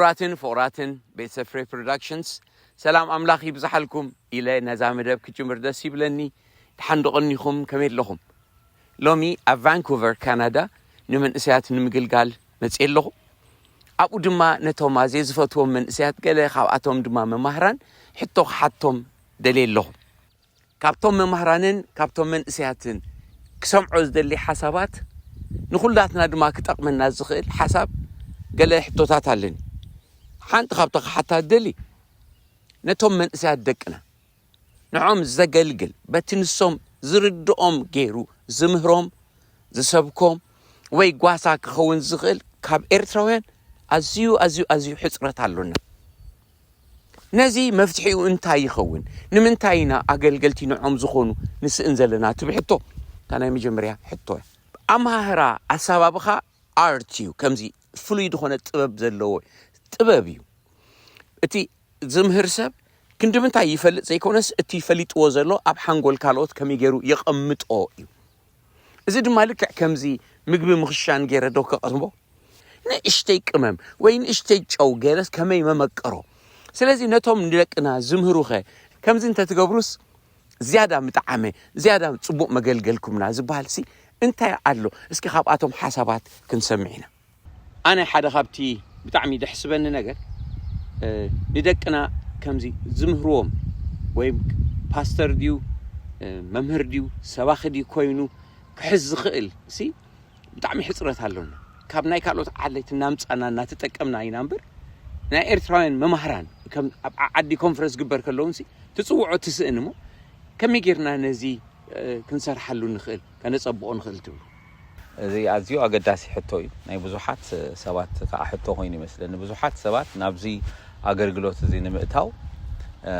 ክቡራትን ፍቑራትን ቤተሰብ ፍሬ ፕሮዳክሽንስ፣ ሰላም ኣምላኽ ይብዝሓልኩም ኢለ ነዛ መደብ ክጅምር ደስ ይብለኒ። ደሓን ዶ ቀኒኹም? ከመይ ኣለኹም? ሎሚ ኣብ ቫንኩቨር ካናዳ ንመንእሰያት ንምግልጋል መፅየ ኣለኹ። ኣብኡ ድማ ነቶም ኣዝየ ዝፈትዎም መንእሰያት፣ ገለ ካብኣቶም ድማ መማህራን ሕቶ ክሓቶም ደልየ ኣለኹ። ካብቶም መማህራንን ካብቶም መንእሰያትን ክሰምዖ ዝደሊ ሓሳባት፣ ንኹላትና ድማ ክጠቕመና ዝኽእል ሓሳብ፣ ገለ ሕቶታት ኣለኒ። ሓንቲ ካብቶ ክሓታ ዝደሊ፣ ነቶም መንእሰያት ደቅና፣ ንዖም ዘገልግል፣ በቲ ንሶም ዝርድኦም ገይሩ ዝምህሮም፣ ዝሰብኮም ወይ ጓሳ ክኸውን ዝኽእል ካብ ኤርትራውያን ኣዝዩ ኣዝዩ ኣዝዩ ሕጽረት ኣሎና። ነዚ መፍትሒኡ እንታይ ይኸውን? ንምንታይ ኢና ኣገልገልቲ ንዖም ዝኾኑ ንስእን ዘለና? ትብል ሕቶ እታ ናይ መጀመርያ ሕቶ እያ። ኣመሃህራ ኣሰባብኻ ኣርት እዩ። ከምዚ ፍሉይ ዝኾነ ጥበብ ዘለዎ ጥበብ እዩ። እቲ ዝምህር ሰብ ክንዲ ምንታይ ይፈልጥ ዘይኮነስ፣ እቲ ፈሊጥዎ ዘሎ ኣብ ሓንጎል ካልኦት ከመይ ገይሩ የቐምጦ እዩ። እዚ ድማ ልክዕ ከምዚ ምግቢ ምኽሻን ገይረ ዶ ከቕርቦ? ንእሽተይ ቅመም ወይ ንእሽተይ ጨው ገይረስ ከመይ መመቀሮ? ስለዚ ነቶም ንደቅና ዝምህሩኸ ከምዚ እንተትገብሩስ ዝያዳ ምጠዓመ፣ ዝያዳ ጽቡቕ መገልገልኩምና ዝበሃል ሲ እንታይ ኣሎ? እስኪ ካብኣቶም ሓሳባት ክንሰምዕ ኢና። ኣነ ሓደ ካብቲ ብጣዕሚ ደሕስበኒ ነገር፣ እ፣ ንደቅና ከምዚ ዝምህርዎም ወይ ፓስተር ድዩ፣ እ፣ መምህር ድዩ፣ ሰባኺ ድዩ ኮይኑ ክሕዝ ዝኽእል ሲ ብጣዕሚ ሕጽረት ኣሎና። ካብ ናይ ካልኦት ዓሌት እናምጻና እናተጠቀምና ኢና እምበር፣ ናይ ኤርትራውያን መማህራን ከም ኣብ ዓ-፣ ዓዲ ኮንፈረንስ ግበር ከለውን ሲ ትጽውዖ ትስእን እሞ፣ ከመይ ጌርና ነዚ፣ እ፣ ክንሰርሓሉ ንኽእል፣ ከነጸብቖ ንኽእል ትብሉ? እዚ ኣዝዩ ኣገዳሲ ሕቶ እዩ። ናይ ብዙሓት ሰባት ከዓ ሕቶ ኮይኑ ይመስለኒ። ብዙሓት ሰባት ናብዚ ኣገልግሎት እዚ ንምእታው፣ እ፣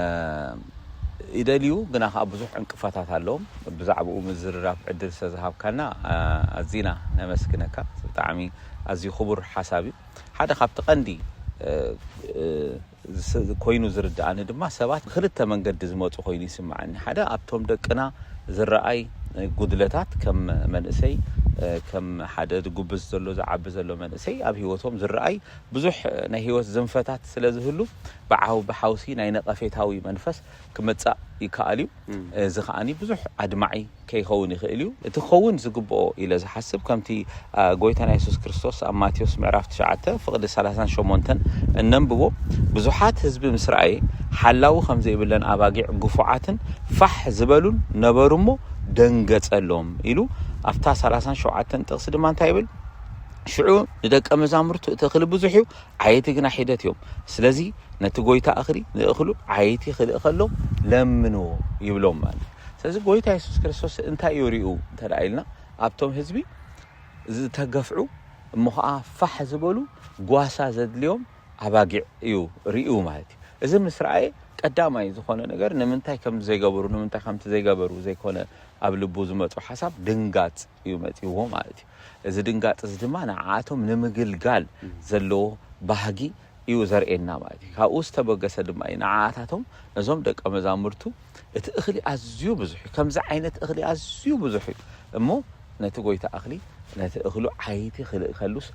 ይደልዩ፣ ግና ከዓ ብዙሕ ዕንቅፋታት ኣለዎም። ብዛዕባኡ ምዝርራብ ዕድል ስለ ዝሃብካና፣ እ፣ ኣዚና ነመስግነካ። ብጣዕሚ ኣዝዩ ክቡር ሓሳብ እዩ። ሓደ ካብቲ ቀንዲ፣ እ፣ እ፣ ዝ-፣ ኮይኑ ዝርድኣኒ ድማ ሰባት ብክልተ መንገዲ ዝመጹ ኮይኑ ይስምዓኒ። ሓደ ኣብቶም ደቅና ዝረኣይ፣ እ፣ ጉድለታት ከም መንእሰይ፣ እ፣ ከም ሓደ ዝጉብዝ ዘሎ ዝዓቢ ዘሎ መንእሰይ ኣብ ህይወቶም ዝረኣይ ብዙሕ፣ እ፣ ናይ ህይወት ዝንፈታት ስለ ዝህሉ ብዓው-፣ ብሓውሲ ናይ ነቐፌታዊ መንፈስ ክመጻእ ይከኣል እዩ። እም። እዚ ከኣኒ ብዙሕ ኣድማዒ ከይኸውን ይኽእል እዩ። እቲ ክኸውን ዝግብኦ ኢለ ዝሓስብ፣ ከምቲ፣ አ፣ ጎይታና የሱስ ክርስቶስ ኣብ ማቴዎስ ምዕራፍ ትሽዓተ ፍቕዲ ሰላሳን ሸሞንተን እነንብቦ፣ ብዙሓት ህዝቢ ምስ ረኣየ፣ ሓላዊ ከም ዘይብለን ኣባጊዕ ግፉዓትን ፋሕ ዝበሉን ነበሩ እሞ ደንገጸሎም ኢሉ ኣብታ ሰላሳን ሸውዓተን ጥቕሲ ድማ እንታይ ይብል? ሽዑ ንደቀ መዛሙርቱ፣ "እቲ እኽሊ ብዙሕ እዩ፣ ዓየይቲ ግና ሒደት እዮም። ስለዚ ነቲ ጎይታ እኽሊ ንእኽሉ ዓየይቲ ክልእኸሎም ለምንዎ" ይብሎም ማለት እዩ። ስለዚ ጎይታ የሱስ ክርስቶስ እንታይ እዩ ሪኡ እንተ ደኣ ኢልና፣ ኣብቶም ህዝቢ ዝተገፍዑ እሞ ኸዓ ፋሕ ዝበሉ ጓሳ ዘድልዮም ኣባጊዕ እዩ ሪኡ ማለት እዩ። እዚ ምስ ረኣየ ቀዳማይ ዝኾነ ነገር ንምንታይ ከምዚ ዘይገበሩ፣ ንምንታይ ከምቲ ዘይገበሩ ዘይኮነ ኣብ ልቡ ዝመጾ ሓሳብ ድንጋጽ እዩ መጺዎ ማለት እዩ። እዚ ድንጋጽ እዚ ድማ ንዓኣቶም ንምግልጋል እም። ዘለዎ ባህጊ እዩ ዘርእየና ማለት እዩ። ካብኡ ዝተበገሰ ድማ እዩ ንዓኣታቶም ነዞም ደቀ መዛሙርቱ እቲ እኽሊ ኣዝዩ ብዙሕ እዩ፣ ከምዚ ዓይነት እኽሊ ኣዝዩ ብዙሕ እዩ፣ እሞ ነቲ ጎይታ እኽሊ ነቲ እኽሉ ዓይቲ ክልእከሉስ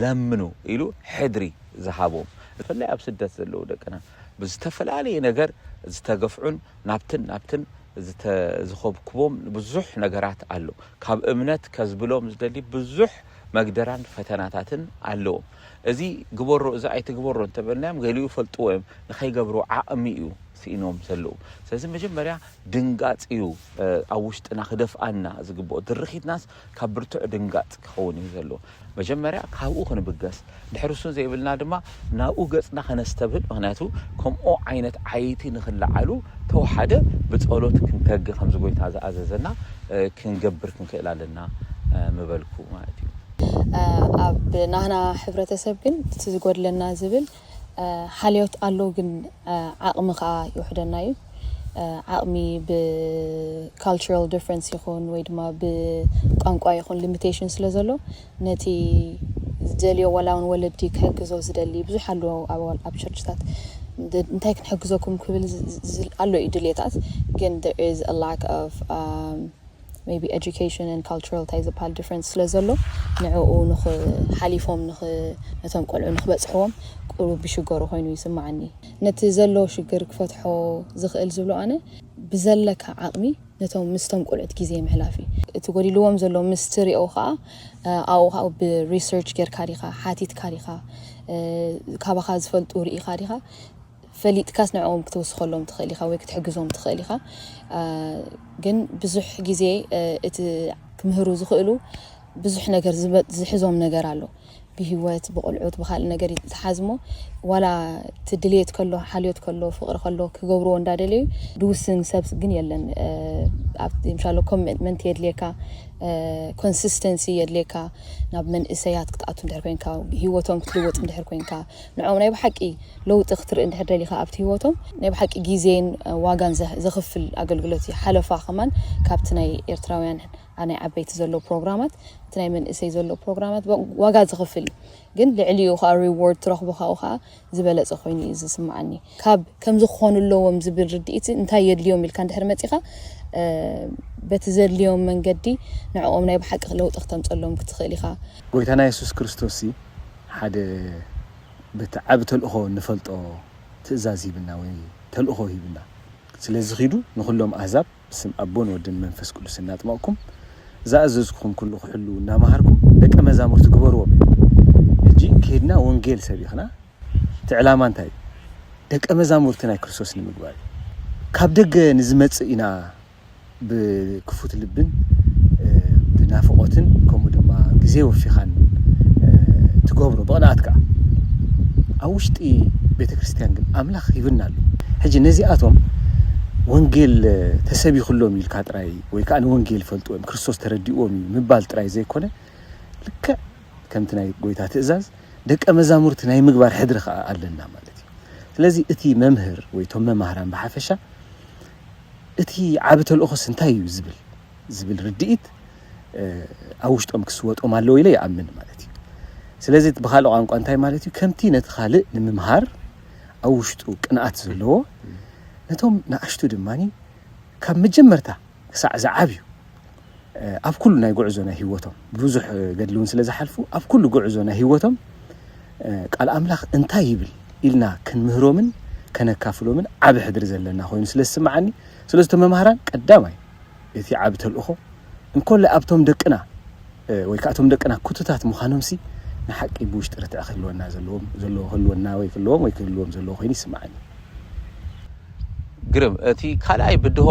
ለምኑ ኢሉ ሕድሪ ዝሃቦም። ብፍላይ ኣብ ስደት ዘለዉ ደቅና ብዝተፈላለየ ነገር ዝተገፍዑን ናብትን ናብትን ዝተ-፣ ዝኸብክቦም ብዙሕ ነገራት ኣሎ። ካብ እምነት ከዝብሎም ዝደሊ ብዙሕ መግደራን ፈተናታትን ኣለዎም። እዚ ግበሮ፣ እዚ ኣይትግበሮ እንተበልናዮም ገሊኡ ይፈልጥዎ እዮም። ንኸይገብሩ ዓቕሚ እዩ ስኢኖም ዘለዉ። ስለዚ መጀመርያ ድንጋጽ እዩ፣ እ፣ ኣብ ውሽጥና ክደፍኣና ዝግብኦ። ድርኺትናስ ካብ ብርቱዕ ድንጋጽ ክኸውን እዩ ዘለዎ። መጀመርያ ካብኡ ክንብገስ፣ ድሕሪ እሱን ዘይብልና ድማ ናብኡ ገጽና ከነስተብህል። ምኽንያቱ ከምኡ ዓይነት ዓይቲ ንኽለዓሉ ተወሓደ ብጸሎት ክንተግ ከምዚ ጎይታ ዝኣዘዘና፣ እ፣ ክንገብር ክንክእል ኣለና፣ እ፣ ምበልኩ ማለት እዩ። እ፣ ኣብ ናህና ሕብረተሰብ ግን እቲ ዝጎድለና ዝብል፣ እ፣ ሓልዮት ኣሎ፣ ግን፣ እ፣ ዓቕሚ ከኣ ይውሕደና እዩ። እ፣ ዓቕሚ ብካልቸራል ዲፍረንስ ይኹን ወይ ድማ ብቋንቋ ይኹን ሊሚቴሽን ስለ ዘሎ፣ ነቲ ዝደልዮ ዋላ እውን ወለዲ ክሕግዞ ዝደሊ ብዙሕ ኣሎ። ኣብ፣ ኣብ ቸርችታት ድ-፣ እንታይ ክንሕግዘኩም ክብል ዝ-፣ ዝ-፣ ኣሎ እዩ ድልየታት፣ ግን there is a lack of, um, maybe education and cultural እንታይ ዝበሃል difference ስለ ዘሎ ንዕኡ ንኽሓሊፎም ንኽ ነቶም ቆልዑ ንኽበፅሕዎም ቁሩብ ይሽገሩ ኮይኑ ይስማዓኒ። ነቲ ዘሎ ሽግር ክፈትሖ ዝኽእል ዝብሎ ኣነ ብዘለካ ዓቕሚ ነቶም ምስቶም ቆልዑት ግዜ ምሕላፍ እዩ። እቲ ጎዲልዎም ዘሎ ምስ ትሪኦ ከዓ ኣብኡ ከዓ ብሪሰርች ጌርካ ዲኻ ሓቲትካ ዲኻ ካባኻ ዝፈልጡ ርኢኻ ዲኻ ፈሊጥካስ ንዕኦም ክትውስኸሎም ትኽእል ኢኻ ወይ ክትሕግዞም ትኽእል ኢኻ። ግን ብዙሕ ግዜ እቲ ክምህሩ ዝኽእሉ ብዙሕ ነገር ዝሕዞም ነገር ኣሎ። ብህይወት ብቆልዑት ብካልእ ነገር ይተሓዝሞ ዋላ እቲ ድልየት ከሎ ሓልዮት ከሎ ፍቕሪ ከሎ ክገብርዎ እንዳደለዩ ድውስን ሰብ ግን የለን። ምሻሎ ኮሚትመንት የድልየካ፣ ኮንሲስተንሲ የድልየካ። ናብ መንእሰያት ክትኣቱ እንድሕር ኮይንካ፣ ህይወቶም ክትልውጥ እንድሕር ኮይንካ፣ ንዕኦም ናይ ብሓቂ ለውጢ ክትርኢ እንድሕር ደሊኻ ኣብቲ ህይወቶም ናይ ብሓቂ ግዜን ዋጋን ዘኽፍል ኣገልግሎት እዩ። ሓለፋ ከማን ካብቲ ናይ ኤርትራውያን ናይ ዓበይቲ ዘሎ ፕሮግራማት እቲ ናይ መንእሰይ ዘሎ ፕሮግራማት ዋጋ ዝኽፍል እዩ። ግን ልዕሊኡ ከዓ ሪዎርድ ትረኽቦ ካብኡ ከዓ ዝበለፀ ኮይኑ እዩ ዝስምዓኒ። ካብ ከም ዝኾኑ ኣለዎም ዝብል ርድኢት እንታይ የድልዮም ኢልካ እንድሕር መፂኻ በቲ ዘድልዮም መንገዲ ንዕኦም ናይ ብሓቂ ለውጢ ክተምፀሎም ክትኽእል ኢኻ። ጎይታና የሱስ ክርስቶስ ሓደ በቲ ዓብ ተልእኾ ንፈልጦ ትእዛዝ ሂብና ወይ ተልእኾ ሂብና። ስለዚ ኺዱ ንኹሎም ኣህዛብ ብስም ኣቦን ወድን መንፈስ ቅዱስ እናጥመቕኩም ዝኣዘዝኩኹም ኩሉ ክሕሉ እናመሃርኩም ደቀ መዛሙርቲ ግበርዎም። ሕጂ ከይድና ወንጌል ሰቢኽና እቲ ዕላማ እንታይ እዩ? ደቀ መዛሙርቲ ናይ ክርስቶስ ንምግባር እዩ። ካብ ደገ ንዝመጽእ ኢና ብክፉት ልብን ብናፍቆትን ከምኡ ድማ ግዜ ወፊኻን ትገብሮ ብቕንኣት ከዓ ኣብ ውሽጢ ቤተ ክርስቲያን ግን ኣምላኽ ሂብና ኣሎ። ሕጂ ነዚኣቶም ወንጌል ተሰቢኹሎም ኢልካ ጥራይ ወይ ከዓ ንወንጌል ይፈልጥዎ እዮም ክርስቶስ ተረዲእዎም እዩ ምባል ጥራይ ዘይኮነ ልክዕ ከምቲ ናይ ጎይታ ትእዛዝ ደቀ መዛሙርቲ ናይ ምግባር ሕድሪ ከዓ ኣለና ማለት እዩ። ስለዚ እቲ መምህር ወይ እቶም መማህራን ብሓፈሻ እቲ ዓቢ ተልእኾስ እንታይ እዩ ዝብል ዝብል ርድኢት ኣብ ውሽጦም ክስወጦም ኣለዎ ኢለ ይኣምን ማለት እዩ። ስለዚ ብካልእ ቋንቋ እንታይ ማለት እዩ? ከምቲ ነቲ ካልእ ንምምሃር ኣብ ውሽጡ ቅንኣት ዘለዎ ነቶም ንኣሽቱ ድማ ካብ መጀመርታ ክሳዕ ዝዓብዩ ኣብ ኩሉ ናይ ጉዕዞ ናይ ህይወቶም ብዙሕ ገድሊ እውን ስለ ዝሓልፉ ኣብ ኩሉ ጉዕዞ ናይ ህይወቶም ቃል ኣምላኽ እንታይ ይብል ኢልና ክንምህሮምን ከነካፍሎምን ዓቢ ሕድሪ ዘለና ኮይኑ ስለ ዝስምዓኒ ስለዚ እቶም መምሃራን ቀዳማይ እቲ ዓቢ ተልእኾ እንኮለ ኣብቶም ደቅና ወይ ከዓ እቶም ደቅና ኩቱታት ምዃኖምሲ ንሓቂ ብውሽጢ ርትዕ ክህልወና ዘለዎም ዘለዎ ክህልወና ወይ ክህልዎም ወይ ክህልዎም ዘለዎ ኮይኑ ይስምዓኒ። ግርም እቲ ካልኣይ ብድሆ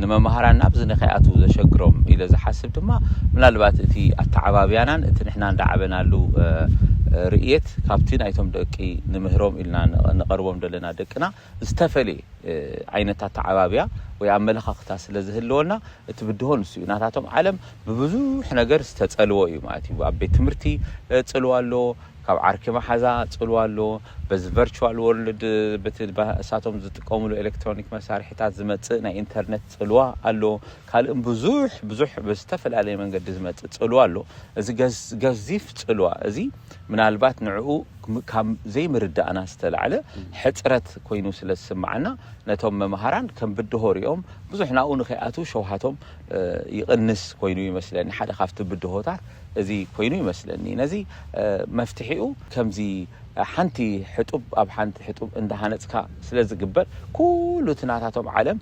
ንመማህራን ናብዚ ንኸይኣትዉ ዘሸግሮም ኢለ ዝሓስብ ድማ ምናልባት እቲ ኣተዓባብያናን እቲ ንሕና እንዳዓበናሉ ርእየት ካብቲ ናይቶም ደቂ ንምህሮም ኢልና ንቐርቦም ዘለና ደቅና ዝተፈለየ ዓይነት ኣተዓባብያ ወይ ኣመለኻኽታ ስለ ዝህልወና እቲ ብድሆ ንሱ እዩ። ናታቶም ዓለም ብብዙሕ ነገር ዝተጸልወ እዩ ማለት እዩ። ኣብ ቤት ትምህርቲ ጽልዋ ኣሎ፣ ካብ ዓርኪ መሓዛ ጽልዋ ኣሎ፣ በዚ ቨርቹዋል ወርልድ በቲ እሳቶም ዝጥቀምሉ ኤሌክትሮኒክ መሳርሒታት ዝመጽእ ናይ ኢንተርነት ጽልዋ ኣሎ፣ ካልእን ብዙሕ ብዙሕ ብዝተፈላለየ መንገዲ ዝመጽእ ጽልዋ ኣሎ። እዚ ገዚፍ ጽልዋ እዚ ምናልባት ንዕኡ ካብ ዘይምርዳእና ዝተላዕለ ሕፅረት ኮይኑ ስለ ዝስምዓና ነቶም መምሃራን ከም ብድሆ ሪኦም ብዙሕ ናብኡ ንኸይኣትዉ ሸውሃቶም ይቕንስ ኮይኑ ይመስለኒ። ሓደ ካብቲ ብድሆታት እዚ ኮይኑ ይመስለኒ። ነዚ መፍትሒኡ ከምዚ ሓንቲ ሕጡብ ኣብ ሓንቲ ሕጡብ እንዳሃነፅካ ስለ ዝግበር ኩሉ እቲ ናታቶም ዓለም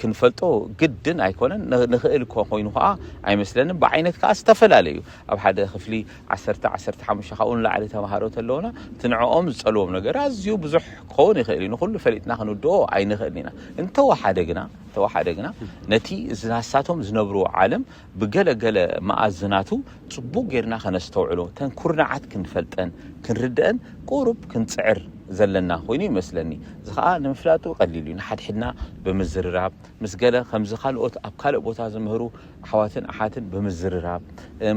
ክንፈልጦ ግድን ኣይኮነን። ንኽእል እኮ ኮይኑ ከዓ ኣይመስለንን። ብዓይነት ከዓ ዝተፈላለዩ ኣብ ሓደ ክፍሊ ዓሰርተ ዓሰርተ ሓሙሽተ ካብኡ ንላዕሊ ተምሃሮ ተለውና እቲ ንዕኦም ዝፀልዎም ነገር ኣዝዩ ብዙሕ ክኸውን ይኽእል እዩ። ንኹሉ ፈሊጥና ክንውድኦ ኣይንኽእልን ኢና። እንተወሓደ ግና እንተወሓደ ግና ነቲ ናሳቶም ዝነብርዎ ዓለም ብገለ ገለ መኣዝናቱ ፅቡቅ ጌርና ከነስተውዕሎ እተን ኩርናዓት ክንፈልጠን ክንርድአን ቁሩብ ክንፅዕር ዘለና ኮይኑ ይመስለኒ። እዚ ከዓ ንምፍላጡ ቀሊል እዩ። ንሓድሕድና ብምዝርራብ ምስ ገለ ከምዚ ካልኦት ኣብ ካልእ ቦታ ዝምህሩ ኣሕዋትን ኣሓትን ብምዝርራብ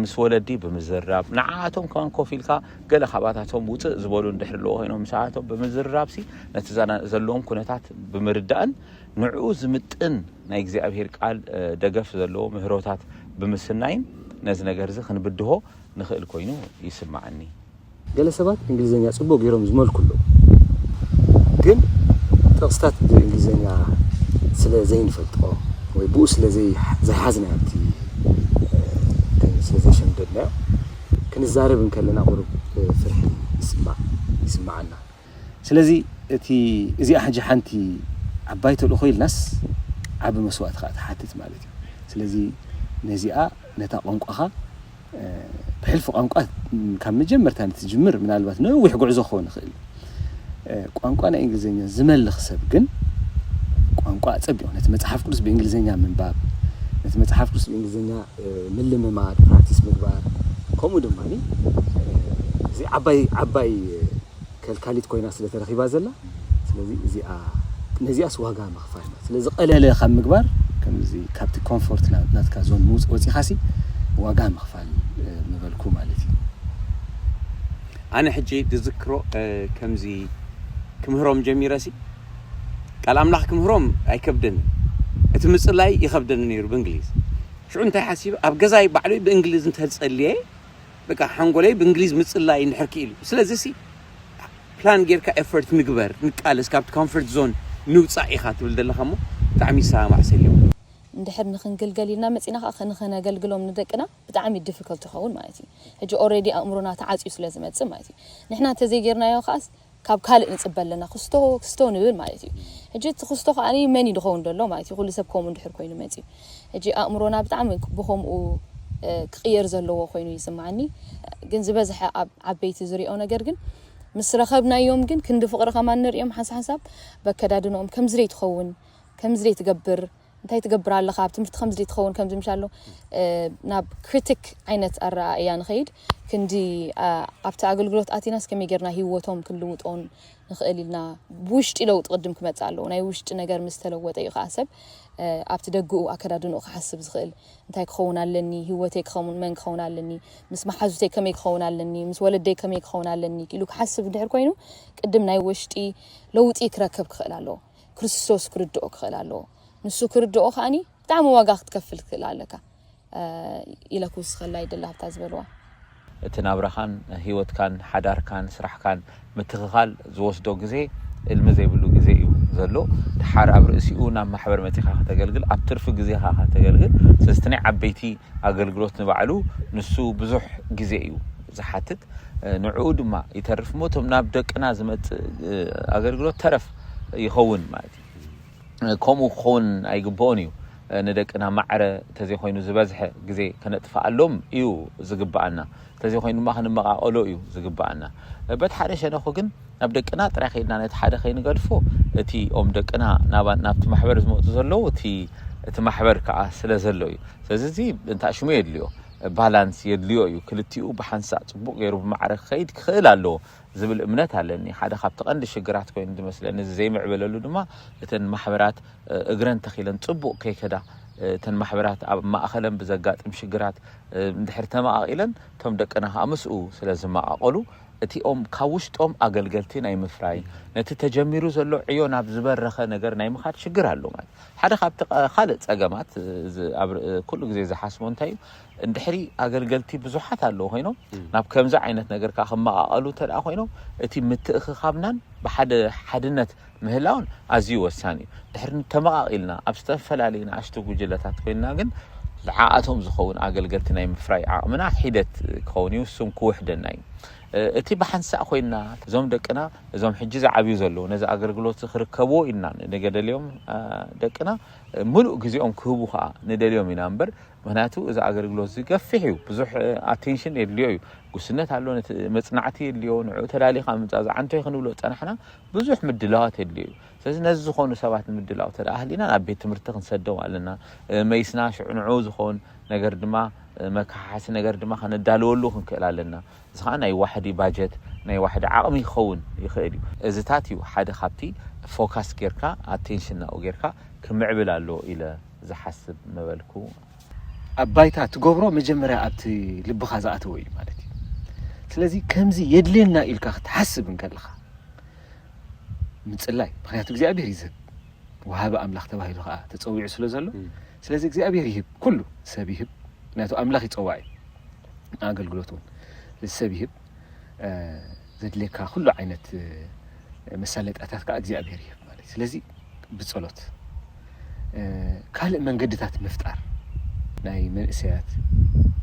ምስ ወለዲ ብምዝርራብ ንዓኣቶም ከማን ኮፍ ኢልካ ገለ ካባታቶም ውፅእ ዝበሉ እንድሕር ኣለዎ ኮይኖም ምስኣቶም ብምዝርራብ ሲ ነቲ ዘለዎም ኩነታት ብምርዳእን ንዕኡ ዝምጥን ናይ እግዚኣብሄር ቃል ደገፍ ዘለዎ ምህሮታት ብምስናይን ነዚ ነገር እዚ ክንብድሆ ንኽእል ኮይኑ ይስምዓኒ። ገለ ሰባት እንግሊዝኛ ጽቡቕ ገይሮም ዝመልኩ ኣለዉ፣ ግን ጥቕስታት ብእንግሊዝኛ ስለ ዘይንፈልጦ ወይ ብኡ ስለ ዘይሓዝናዮ ኣብቲ ክንዛረብ እንከለና ቁሩብ ፍርሒ ይስማዕ ይስማዓና። ስለዚ እቲ እዚኣ ሕጂ ሓንቲ ዓባይ ተልእኾ ኢልናስ ዓቢ መስዋእቲ ከዓ ትሓትት ማለት እዩ። ስለዚ ነዚኣ ነታ ቋንቋኻ ብሕልፊ ቋንቋ ካብ መጀመርታ ንትጅምር ምናልባት ነዊሕ ጉዕዞ ክኸውን ይኽእል። ቋንቋ ናይ እንግሊዝኛ ዝመልኽ ሰብ ግን ቋንቋ ኣጸቢቑ ነቲ መጽሓፍ ቅዱስ ብእንግሊዝኛ ምንባብ፣ ነቲ መጽሓፍ ቅዱስ ብእንግሊዝኛ ምልምማድ፣ ፕራክቲስ ምግባር፣ ከምኡ ድማ እዚ ዓባይ ዓባይ ከልካሊት ኮይና ስለ ተረኺባ ዘላ፣ ስለዚ እዚኣ ነዚኣስ ዋጋ ምኽፋል ማለት ስለዚ ቀለለ ካብ ምግባር ከምዚ ካብቲ ኮምፎርት ናትካ ዞን ምውፅ ወፂኻሲ ዋጋ ምኽፋል ምበልኩ ማለት እዩ። ኣነ ሕጂ ዝዝክሮ ከምዚ ክምህሮም ጀሚረሲ ቃል ኣምላኽ ክምህሮም ኣይከብደኒ፣ እቲ ምፅላይ ይኸብደኒ ነይሩ ብእንግሊዝ። ሽዑ እንታይ ሓሲብ ኣብ ገዛይ ባዕሉ ብእንግሊዝ እንተፀልየ በቃ ሓንጎለይ ብእንግሊዝ ምፅላይ እንድሕር ክኢሉ። ስለዚ ሲ ፕላን ጌርካ ኤፈርት ንግበር፣ ንቃለስ፣ ካብቲ ኮምፈርት ዞን ንውፃእ ኢኻ ትብል ዘለኻ እሞ ብጣዕሚ ይሰማማዕ ሰሊሙ። እንድሕር ንክንግልገል ኢልና መፂና ከዓ ንኸነገልግሎም ንደቅና ብጣዕሚ ዲፊከልት ይኸውን ማለት እዩ። ሕጂ ኦረዲ ኣእምሮና ተዓፅዩ ስለ ዝመፅእ ማለት እዩ። ንሕና እንተዘይጌርናዮ ከዓስ ካብ ካልእ ንፅበ ኣለና ክስቶ ክስቶ ንብል ማለት እዩ። ሕጂ እቲ ክስቶ ከዓ መን እዩ ዝኸውን ዘሎ ማለት እዩ። ኩሉ ሰብ ከምኡ እንድሕር ኮይኑ መፅዩ ሕጂ ኣእምሮና ብጣዕሚ ብከምኡ ክቅየር ዘለዎ ኮይኑ ይስማዓኒ። ግን ዝበዝሐ ኣብ ዓበይቲ ዝሪኦ ነገር ግን ምስ ረኸብናዮም ግን ክንዲ ፍቅሪ ከማን ንሪኦም ሓንሳ ሓንሳብ በከዳድንኦም ከምዚ ደይ ትኸውን ከምዚ ደይ ትገብር እንታይ ትገብር ኣለኻ ኣብ ትምህርቲ ከምዚ ደይ ትኸውን ከምዚ ምሽ ኣሎ ናብ ክሪቲክ ዓይነት ኣረኣእያ ንኸይድ ክንዲ ኣብቲ ኣገልግሎት ኣቲናስ ከመይ ጌርና ህይወቶም ክንልውጦን ንኽእል ኢልና ብውሽጢ ለውጢ ቅድም ክመፅእ ኣለዎ። ናይ ውሽጢ ነገር ምስ ተለወጠ እዩ ከዓ ሰብ ኣብቲ ደግኡ ኣከዳድንኡ ክሓስብ ዝኽእል። እንታይ ክኸውን ኣለኒ፣ ህይወተይ ክኸውን መን ክኸውን ኣለኒ፣ ምስ መሓዙተይ ከመይ ክኸውን ኣለኒ፣ ምስ ወለደይ ከመይ ክኸውን ኣለኒ ኢሉ ክሓስብ እንድሕር ኮይኑ ቅድም ናይ ውሽጢ ለውጢ ክረክብ ክኽእል ኣለዎ። ክርስቶስ ክርድኦ ክኽእል ኣለዎ። ንሱ ክርድኦ ከዓኒ ብጣዕሚ ዋጋ ክትከፍል ትኽእል ኣለካ ኢለ ክውስኸላ ይደሊ ኣብታ ዝበልዋ። እቲ ናብራኻን ህይወትካን ሓዳርካን ስራሕካን ምትኽኻል ዝወስዶ ግዜ እልሚ ዘይብሉ ግዜ እዩ ዘሎ። ድሓር ኣብ ርእሲኡ ናብ ማሕበር መጺኻ ከተገልግል፣ ኣብ ትርፊ ግዜኻ ከተገልግል። ስለዚ እቲ ናይ ዓበይቲ ኣገልግሎት ንባዕሉ ንሱ ብዙሕ ግዜ እዩ ዝሓትት። ንዕኡ ድማ ይተርፍ እሞ እቶም ናብ ደቅና ዝመጽእ ኣገልግሎት ተረፍ ይኸውን ማለት እዩ። ከምኡ ክኸውን ኣይግብኦን እዩ። ንደቅና ማዕረ እንተዘይኮይኑ ዝበዝሐ ግዜ ከነጥፍኣሎም እዩ ዝግብኣና። እንተዘይኮይኑ ድማ ክንመቓቐሎ እዩ ዝግብኣና። በቲ ሓደ ሸነኹ ግን ናብ ደቅና ጥራይ ከይድና ነቲ ሓደ ከይንገድፎ እቲ ኦም ደቅና ናባ ናብቲ ማሕበር ዝመፁ ዘለዉ እቲ እቲ ማሕበር ከዓ ስለ ዘሎ እዩ። ስለዚ እዚ እንታይ ሽሙ የድልዮ ባላንስ የድልዮ እዩ። ክልቲኡ ብሓንሳእ ፅቡቅ ገይሩ ብማዕረ ክኸይድ ክኽእል ኣለዎ ዝብል እምነት ኣለኒ። ሓደ ካብቲ ቀንዲ ሽግራት ኮይኑ ዝመስለኒ እዚ ዘይምዕብለሉ ድማ እተን ማሕበራት እግረን ተኺለን ፅቡቕ ከይከዳ እተን ማሕበራት ኣብ ማእኸለን ብዘጋጥም ሽግራት እንድሕር ተመቓቒለን እቶም ደቅና ከዓ ምስኡ ስለ ዝመቓቐሉ እቲኦም ካብ ውሽጦም ኣገልገልቲ ናይ ምፍራይ ነቲ ተጀሚሩ ዘሎ ዕዮ ናብ ዝበረኸ ነገር ናይ ምኻድ ሽግር ኣሎ ማለት ሓደ ካብቲ ካልእ ፀገማት ኩሉ ግዜ ዝሓስቦ እንታይ እዩ እንድሕሪ ኣገልገልቲ ብዙሓት ኣለዉ ኮይኖም ናብ ከምዚ ዓይነት ነገር ከዓ ክመቓቐሉ እንተ ኮይኖም እቲ ምትእኽኻብናን ብሓደ ሓድነት ምህላውን ኣዝዩ ወሳኒ እዩ። ድሕሪ ተመቓቒልና ኣብ ዝተፈላለዩ ንኣሽቱ ጉጅለታት ኮይንና ግን ንዓኣቶም ዝኸውን ኣገልገልቲ ናይ ምፍራይ ዓቕምና ሒደት ክኸውን እዩ፣ እሱም ክውሕደና እዩ። እቲ ብሓንሳእ ኮይንና እዞም ደቅና እዞም ሕጂ ዝዓብዩ ዘለዉ ነዚ ኣገልግሎት ክርከብዎ ኢልና ንገደልዮም ደቅና ምሉእ ግዜኦም ክህቡ ከዓ ንደልዮም ኢና እምበር ምክንያቱ እዚ ኣገልግሎት እዚ ገፊሕ እዩ፣ ብዙሕ ኣቴንሽን የድልዮ እዩ፣ ጉስነት ኣሎ፣ ነቲ መፅናዕቲ የድልዮ፣ ንዕኡ ተላሊኻ ምምፃእ ዝዓንቶ ክንብሎ ዝፀናሕና ብዙሕ ምድላዋት የድልዮ እዩ። ስለዚ ነዚ ዝኾኑ ሰባት ንምድላው ተደኣ ኣህሊና ናብ ቤት ትምህርቲ ክንሰዶም ኣለና። መይስና ሽዑ ንዕኡ ዝኾን ነገር ድማ መከሓሓሲ ነገር ድማ ከነዳልወሉ ክንክእል ኣለና። እዚ ከዓ ናይ ዋሕዲ ባጀት ናይ ዋሕዲ ዓቕሚ ክኸውን ይኽእል እዩ። እዚታት እዩ ሓደ ካብቲ ፎካስ ጌርካ ኣቴንሽን ናብኡ ጌርካ ክምዕብል ኣለዎ ኢለ ዝሓስብ ምበልኩ። ኣብ ባይታ ትገብሮ መጀመርያ ኣብቲ ልብኻ ዝኣተወ እዩ ማለት እዩ። ስለዚ ከምዚ የድልየና ኢልካ ክትሓስብ እንከለኻ ምፅላይ፣ ምክንያቱ እግዚኣብሔር እዩ ዝህብ፣ ወሃቢ ኣምላኽ ተባሂሉ ከዓ ተፀዊዑ ስለ ዘሎ፣ ስለዚ እግዚኣብሔር ይህብ፣ ኩሉ ሰብ ይህብ፣ ምክንያቱ ኣምላኽ ይፀዋዕ እዩ ንኣገልግሎት እውን። ስለዚ ሰብ ይህብ፣ ዘድልየካ ኩሉ ዓይነት መሳለጥያታት ከዓ እግዚኣብሔር ይህብ ማለት እዩ። ስለዚ ብፀሎት ካልእ መንገድታት ምፍጣር ናይ መንእሰያት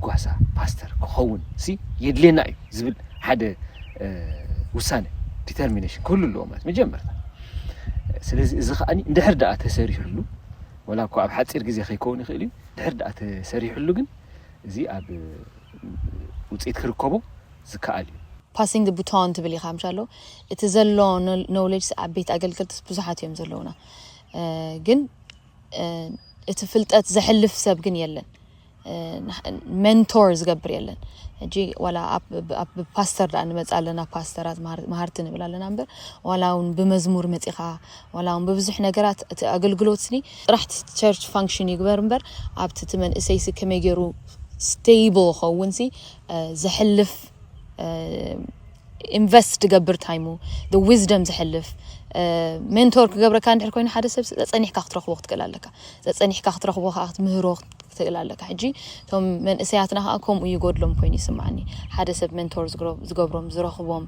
ጓሳ ፓስተር ክኾ ክኸውን ሲ የድልየና እዩ ዝብል ሓደ ውሳነ፣ ዲተርሚኔሽን ክህሉ ኣለዎ ማለት መጀመርታ። ስለዚ እዚ ከዓኒ እንድሕር ደኣ ተሰሪሕሉ፣ ወላ እኳ ኣብ ሓፂር ግዜ ከይከውን ይኽእል እዩ፣ ድሕር ደኣ ተሰሪሕሉ ግን እዚ ኣብ ውፅኢት ክርከቦ ዝከኣል እዩ። ፓሲንግ ቡቶን ትብል ኢኻ ምሻሎ። እቲ ዘሎ ኖሌጅ ኣብ ቤት ኣገልገልትስ ብዙሓት እዮም ዘለውና፣ ግን እቲ ፍልጠት ዘሕልፍ ሰብ ግን የለን። መንቶር ዝገብር የለን። ሕጂ ዋላ ኣብ ፓስተር ደኣ ንመጽእ ኣለና፣ ፓስተራት መሃርቲ ንብል ኣለና እምበር፣ ዋላ እውን ብመዝሙር መጺኻ፣ ዋላ እውን ብብዙሕ ነገራት እቲ ኣገልግሎት ስኒ ጥራሕ ቸርች ፋንክሽን ይግበር እምበር፣ ኣብቲ እቲ መንእሰይሲ ከመይ ገይሩ ስቴብል ኸውን ሲ ዘሕልፍ ኢንቨስት ትገብር ታይሙ ዊዝደም ዘሕልፍ ሜንቶር ክገብረካ እንድሕር ኮይኑ ሓደ ሰብ ጸኒሕካ ክትረኽቦ ክትክእል ኣለካ። ጸኒሕካ ክትረኽቦ ከዓ ክትምህሮ ክትክእል ኣለካ። ሕጂ እቶም መንእሰያትና ከዓ ከምኡ ይጎድሎም ኮይኑ ይስማዓኒ። ሓደ ሰብ ሜንቶር ዝገብሮም ዝረኽቦም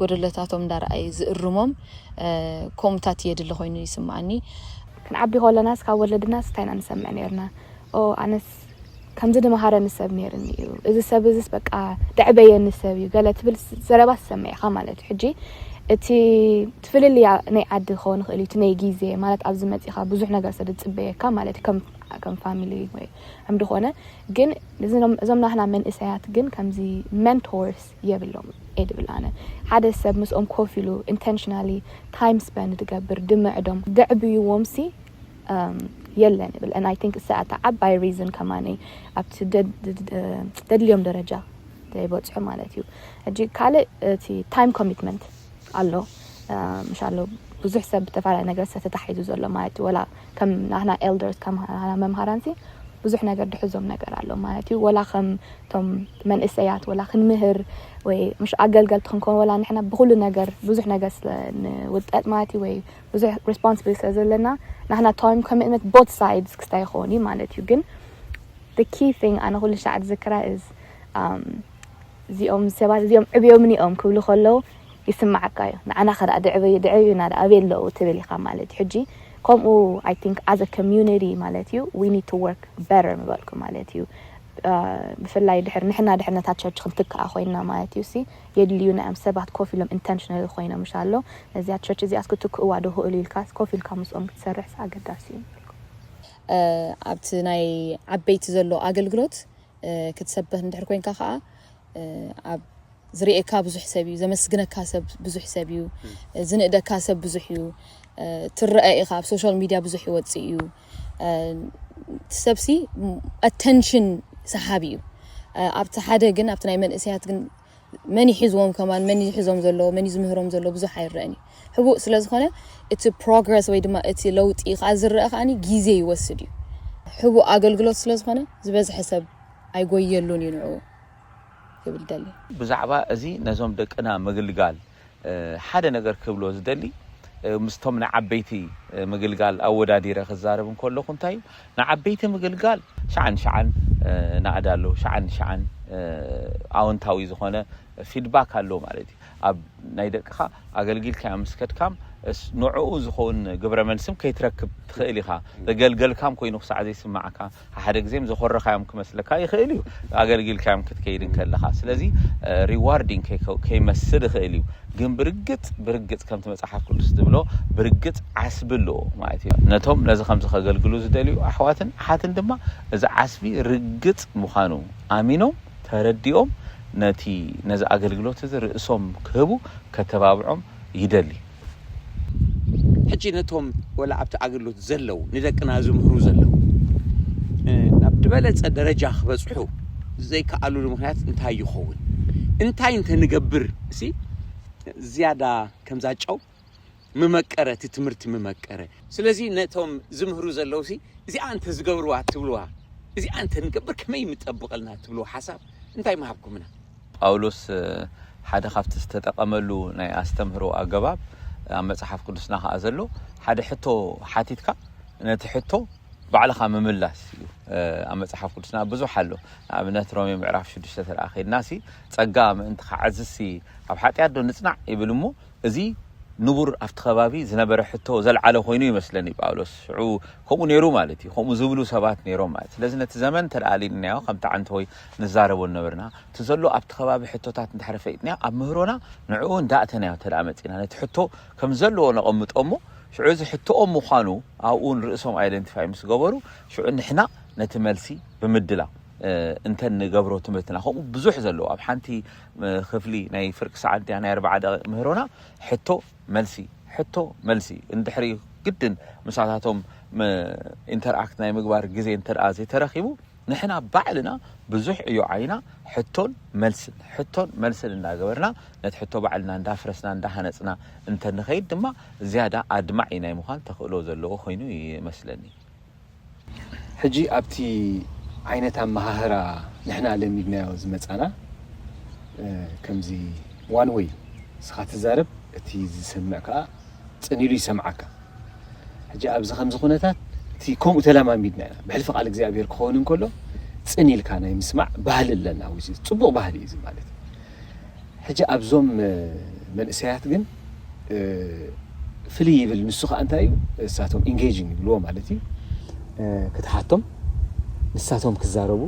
ጎደለታቶም እንዳረኣየ ዝእርሞም ከምኡታት የድሊ ኮይኑ ይስማዓኒ። ክንዓቢ ከለናስ ካብ ወለድናስ እንታይ ኢና ንሰምዕ ነርና? ኦ ኣነስ ከምዚ ድመሃረኒ ሰብ ነይርኒ እዩ፣ እዚ ሰብ እዚስ በቃ ደዕበየኒ ሰብ እዩ ገለ ትብል ዘረባ ትሰምዕ ኢኻ ማለት እዩ። ሕጂ እቲ ትፍልልያ ናይ ዓዲ ክኸውን ይኽእል እዩ፣ እቲ ናይ ግዜ ማለት ኣብዚ መፂኻ ብዙሕ ነገር ሰብ ዝፅበየካ ማለት እዩ፣ ከም ከም ፋሚሊ ወይ ከም ዝኾነ ግን እዞም ናህና መንእሰያት ግን ከምዚ መንቶርስ የብሎም እየ ድብል ኣነ። ሓደ ሰብ ምስኦም ኮፍ ኢሉ ኢንቴንሽናሊ ታይም ስፐንድ ዝገብር ድምዕዶም ደዕብይዎም ሲ የለን ይብል። And I think እሳ እታ ዓባይ ሪዝን ከማነይ ኣብቲ ደድልዮም ደረጃ ዘይበፅሑ ማለት እዩ። ሕጂ ካልእ እቲ ታይም ኮሚትመንት ኣሎ ምሻሎ ብዙሕ ሰብ ብተፈላለየ ነገር ዝተተሓሒዙ ዘሎ ማለት እዩ። ወላ ከም ናህና ኤልደርስ ከም ናህና መምሃራንሲ ብዙሕ ነገር ድሕዞም ነገር ኣሎ ማለት እዩ። ወላ ከም እቶም መንእሰያት ወላ ክንምህር ወይ ምሽ ኣገልገልቲ ክንከውን ወላ ንሕና ብኩሉ ነገር ብዙሕ ነገር ስለንውጠጥ ማለት እዩ ወይ ብዙሕ ሪስፖንስብል ስለ ዘለና ናህና ታይም ኮሚትመንት ቦት ሳይድስ ክስታይ ይኸውን እዩ ማለት እዩ። ግን the key thing ኣነ ኩሉ ሻዕ ዝዝክራ is እዚኦም ሰባት እዚኦም ዕብዮምኒ እዮም ክብሉ ከለዉ ይስማዓካ እዩ። ንዓና ከ ደኣ ድዕበዩ ድዕበዩና ደኣ ኣበይ ኣለዉ ትብል ኢኻ ማለት እዩ። ሕጂ ከምኡ I think as a community ማለት እዩ we need to work better ምበልኩ ማለት እዩ። ብፍላይ ድሕር ንሕና ድሕር ነታ ቸርች ክንትክኣ ኮይንና ማለት እዩ ሲ የድልዩና እዮም ሰባት ኮፍ ኢሎም ኢንተንሽናል ኮይኖም ምሻሎ ነዚኣ ቸርች እዚኣስ ክትክእዋ ዶ ክእሉ ኢልካ ኮፍ ኢልካ ምስኦም ክትሰርሕ ኣገዳሲ እዩ ምበልኩ። ኣብቲ ናይ ዓበይቲ ዘሎ ኣገልግሎት ክትሰብህ እንድሕር ኮይንካ ከዓ ኣብ ዝርእየካ ብዙሕ ሰብ እዩ፣ ዘመስግነካ ሰብ ብዙሕ ሰብ እዩ፣ ዝንእደካ ሰብ ብዙሕ እዩ፣ ትረአ ኢኻ፣ ኣብ ሶሻል ሚድያ ብዙሕ ይወፅእ እዩ። እቲ ሰብሲ ኣተንሽን ሰሓቢ እዩ። ኣብቲ ሓደ ግን ኣብቲ ናይ መንእሰያት ግን መን ይሕዝዎም ከማን መን ይሕዞም ዘሎ መን ዝምህሮም ዘሎ ብዙሕ ኣይረአን እዩ። ሕቡእ ስለ ዝኾነ እቲ ፕሮግረስ ወይ ድማ እቲ ለውጢ ከዓ ዝረአ ከዓ ግዜ ይወስድ እዩ። ሕቡእ ኣገልግሎት ስለ ዝኾነ ዝበዝሐ ሰብ ኣይጎየሉን እዩ ንዕኡ ክብል ደሊ። ብዛዕባ እዚ ነዞም ደቅና ምግልጋል ሓደ ነገር ክብሎ ዝደሊ ምስቶም ንዓበይቲ ምግልጋል ኣወዳዲረ ክዛረብ እንከለኹ እንታይ እዩ ንዓበይቲ ምግልጋል ሸዓን ሸዓን ናእዳ ኣለዉ ሸዓን ሸዓን ኣወንታዊ ዝኾነ ፊድባክ ኣለዎ ማለት እዩ ኣብ ናይ ደቅኻ ኣገልጊልካዮም ምስ ከድካም ንዕኡ ዝኸውን ግብረ መልስም ከይትረክብ ትኽእል ኢኻ ዘገልገልካም ኮይኑ ክሳዕ ዘይስማዓካ ሓደ ግዜም ዘኾረኻዮም ክመስለካ ይኽእል እዩ ኣገልጊልካዮም ክትከይድ እንከለኻ ስለዚ ሪዋርዲንግ ከይመስል ይኽእል እዩ ግን ብርግጽ ብርግጽ ከምቲ መጽሓፍ ቅዱስ ዝብሎ ብርግጽ ዓስቢ ኣለዎ ማለት እዩ ነቶም ነዚ ከምዚ ከገልግሉ ዝደልዩ ኣሕዋትን ኣሓትን ድማ እዚ ዓስቢ ርግጽ ምዃኑ ኣሚኖም ተረዲኦም ነቲ ነዚ ኣገልግሎት እዚ ርእሶም ክህቡ ከተባብዖም ይደሊ። ሕጂ ነቶም ወላ ኣብቲ ኣገልግሎት ዘለዉ ንደቅና ዝምህሩ ዘለዉ ናብ ዝበለጸ ደረጃ ክበጽሑ ዘይከኣሉሉ ምክንያት እንታይ ይኸውን? እንታይ እንተ ንገብር እሲ ዝያዳ ከምዛ ጨው ምመቀረ እቲ ትምህርቲ ምመቀረ። ስለዚ ነቶም ዝምህሩ ዘለዉ ሲ እዚኣ እንተ ዝገብርዋ ትብልዋ እዚኣ እንተ ንገብር ከመይ ምጠብቐልና ትብልዎ ሓሳብ እንታይ ምሃብኩምና? ጳውሎስ ሓደ ካብቲ ዝተጠቐመሉ ናይ ኣስተምህሮ ኣገባብ ኣብ መጽሓፍ ቅዱስና ከኣ ዘሎ ሓደ ሕቶ ሓቲትካ ነቲ ሕቶ ባዕልኻ ምምላስ እዩ ኣብ መጽሓፍ ቅዱስና ብዙሕ ኣሎ ንኣብነት ሮሜ ምዕራፍ ሽዱሽተ ተደኣ ከድና ሲ ጸጋ ምእንቲ ክዓዝሲ ኣብ ሓጢኣት ዶ ንጽናዕ ይብል እሞ እዚ ንቡር ኣብቲ ከባቢ ዝነበረ ሕቶ ዘልዓለ ኮይኑ ይመስለኒ ጳውሎስ። ሽዑ ከምኡ ነይሩ ማለት እዩ። ከምኡ ዝብሉ ሰባት ነይሮም ማለት። ስለዚ ነቲ ዘመን እንተ ደኣ ኣሊናዮ፣ ከምቲ ዓንተ ወይ ንዛረቦ ነበርና፣ እቲ ዘሎ ኣብቲ ከባቢ ሕቶታት እንድሕር ፈሊጥናዮ፣ ኣብ ምህሮና ንዕኡ እንዳእተናዮ እንተ ደኣ መጺና፣ ነቲ ሕቶ ከም ዘለዎ ነቐምጦ እሞ፣ ሽዑ እዚ ሕቶኦም ምዃኑ ኣብኡ ንርእሶም ኣይደንቲፋይ ምስ ገበሩ፣ ሽዑ ንሕና ነቲ መልሲ ብምድላው እንተ ንገብሮ ትምህርትና ከምኡ ብዙሕ ዘለዎ ኣብ ሓንቲ ክፍሊ ናይ ፍርቂ ሰዓት ድያ ናይ ኣርባዓ ደቂቕ ምህሮና ሕቶ መልሲ ሕቶ መልሲ እንድሕሪ ግድን ምሳታቶም ኢንተርኣክት ናይ ምግባር ግዜ እንተ ዘይተረኺቡ ንሕና ባዕልና ብዙሕ እዩ ዓይና ሕቶን መልስን ሕቶን መልስን እንዳገበርና ነቲ ሕቶ ባዕልና እንዳፍረስና እንዳሃነፅና እንተ ንኸይድ ድማ ዝያዳ ኣድማዒ ናይ ምዃን ተኽእሎ ዘለዎ ኮይኑ ይመስለኒ። ሕጂ ኣብቲ ዓይነት ኣመሃህራ ንሕና ለሚድናዮ ዝመጻና ከምዚ ዋን ወይ ንስኻ ትዛረብ እቲ ዝሰምዕ ከዓ ጽን ኢሉ ይሰምዓካ። ሕጂ ኣብዚ ከምዚ ኩነታት እቲ ከምኡ ተለማሚድና ኢና። ብሕልፊ ቃል እግዚኣብሔር ክኸውን እንከሎ ጽን ኢልካ ናይ ምስማዕ ባህሊ ኣለና። ጽቡቕ ባህሊ እዩ ማለት እዩ። ሕጂ ኣብዞም መንእሰያት ግን ፍልይ ይብል። ንሱ ከዓ እንታይ እዩ? እሳቶም ኢንጌጂንግ ይብልዎ ማለት እዩ። ክትሓቶም ንሳቶም ክዛረቡ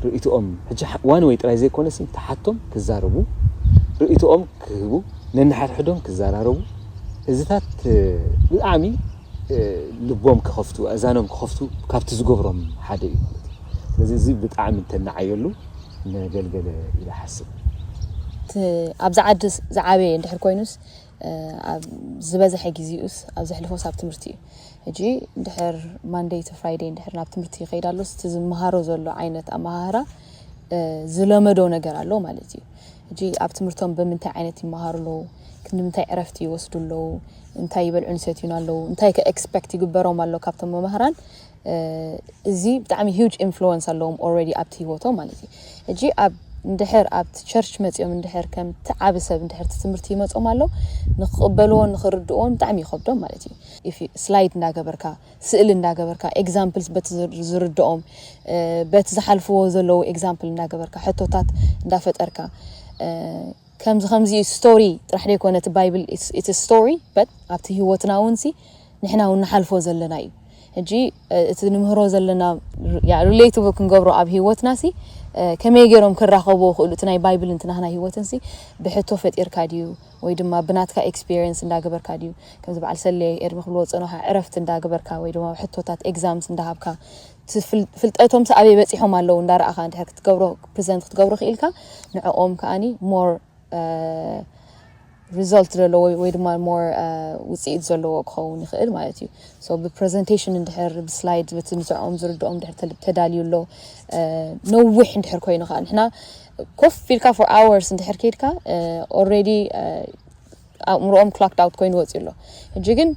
ርእይትኦም ሕጂ ዋን ወይ ጥራይ ዘይኮነስ ክትሓቶም ክዛረቡ ርእይትኦም ክህቡ ነንሓድሕዶም ክዘራረቡ እዚታት ብጣዕሚ ልቦም ክኸፍቱ ኣእዛኖም ክኸፍቱ ካብቲ ዝገብሮም ሓደ እዩ ማለት እዩ። ስለዚ እዚ ብጣዕሚ እንተናዓየሉ መገልገለ ኢለ ሓስብ። ኣብዚ ዓዲ ዝዓበየ እንድሕር ኮይኑስ ዝበዝሐ ግዜኡስ ኣብ ዘሕልፎስ ኣብ ትምህርቲ እዩ። ሕጂ እንድሕር ማንደይ ቱ ፍራይደይ እንድሕር ናብ ትምህርቲ ይኸይድ ኣሎስ እቲ ዝመሃሮ ዘሎ ዓይነት ኣመሃህራ ዝለመዶ ነገር ኣሎ ማለት እዩ። ሕጂ ኣብ ትምህርቶም ብምንታይ ዓይነት ይመሃሩ ኣለዉ፣ ክንዲ ምንታይ ዕረፍቲ ይወስዱ ኣለዉ፣ እንታይ ይበልዑን ይሰትዩን ኣለዉ፣ እንታይ ከ ኤክስፐክት ይግበሮም ኣሎ ካብቶም መማህራን እዚ ብጣዕሚ ሂውጅ ኢንፍሉወንስ ኣለዎም ኦልሬዲ ኣብቲ ሂወቶም ማለት እዩ። ሕጂ ኣብ እንድሕር ኣብቲ ቸርች መፂኦም እንድሕር ከምቲ ዓቢ ሰብ እንድሕር እቲ ትምህርቲ ይመፆም ኣሎ ንክቕበልዎን ንክርድእዎን ብጣዕሚ ይኸብዶም ማለት እዩ። ስላይድ እንዳገበርካ ስእሊ እንዳገበርካ ኤግዛምፕልስ በቲ ዝርድኦም በቲ ዝሓልፍዎ ዘለዉ ኤግዛምፕል እንዳገበርካ ሕቶታት እንዳፈጠርካ ከምዚ ከምዚ ስቶሪ ጥራሕ ዘይኮነ እቲ ባይብል ኢትስ ስቶሪ በት ኣብቲ ህይወትና እውን ሲ ንሕና እውን ንሓልፎ ዘለና እዩ። ሕጂ እቲ ንምህሮ ዘለና ሪሌትብል ክንገብሮ ኣብ ህይወትና ሲ ከመይ ገይሮም ክራኸብዎ ክእሉ እቲ ናይ ባይብል እንትናህና ህይወትን ሲ ብሕቶ ፈጢርካ ድዩ ወይ ድማ ብናትካ ኤክስፒሪየንስ እንዳገበርካ ድዩ ከምዚ በዓል ሰሌ ኤርሚ ክብልዎ ዝፀንሖ ዕረፍቲ እንዳገበርካ ወይ ድማ ሕቶታት ኤግዛምስ እንዳሃብካ ፍልጠቶም ሲ ኣበይ በፂሖም ኣለዉ እንዳረኣኻ እንድሕር ክትገብሮ ፕሬዘንት ክትገብሮ ክኢልካ ንዕኦም ከዓኒ ሞር ሪዛልት ዘለዎ ወይ ድማ ሞር ውፅኢት ዘለዎ ክኸውን ይኽእል ማለት እዩ። ሶ ብፕሬዘንቴሽን እንድሕር ብስላይድ በቲ ንስዕኦም ዝርድኦም እንድሕር ተዳልዩ ኣሎ ነዊሕ እንድሕር ኮይኑ ከዓ ንሕና ኮፍ ኢልካ ፎር ኣወርስ እንድሕር ከይድካ ኦልሬዲ ኣእምሮኦም ክላክድ ኣውት ኮይኑ ወፅዩ ኣሎ። ሕጂ ግን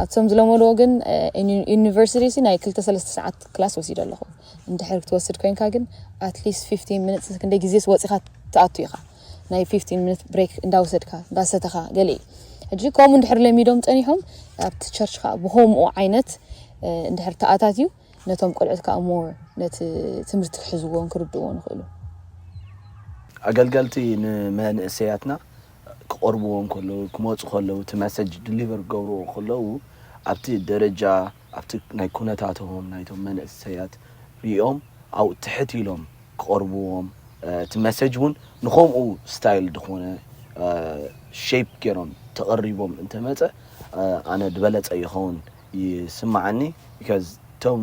ኣብቶም ዝለመድዎ ግን ዩኒቨርሲቲ ሲ ናይ ክልተ ሰለስተ ሰዓት ክላስ ወሲደ ኣለኹ። እንድሕር ክትወስድ ኮይንካ ግን ኣትሊስት ፊፍቲን ሚኒትስ ክንደይ ግዜስ ወፂኻ ትኣቱ ኢኻ። ናይ ፊፍቲን ሚኒት ብሬክ እንዳወሰድካ እንዳሰተኻ ገለ እዩ። ሕጂ ከምኡ እንድሕር ለሚዶም ፀኒሖም ኣብቲ ቸርች ከዓ ብከምኡ ዓይነት እንድሕር ተኣታትዩ ነቶም ቆልዑት ከዓ ሞር ነቲ ትምህርቲ ክሕዝዎን ክርድእዎን ይኽእሉ። ኣገልገልቲ ንመንእሰያትና ክቐርብዎ እንከለዉ ክመፁ ከለዉ እቲ መሰጅ ድሊቨር ክገብርዎ ከለዉ ኣብቲ ደረጃ ኣብቲ ናይ ኩነታቶም ናይቶም መንእሰያት ሪኦም ኣብኡ ትሕት ኢሎም ክቐርብዎም እቲ መሰጅ እውን ንከምኡ ስታይል ዝኾነ ሼፕ ገይሮም ተቐሪቦም እንተመፀ ኣነ ዝበለፀ ይኸውን ይስማዓኒ። ቢካዝ እቶም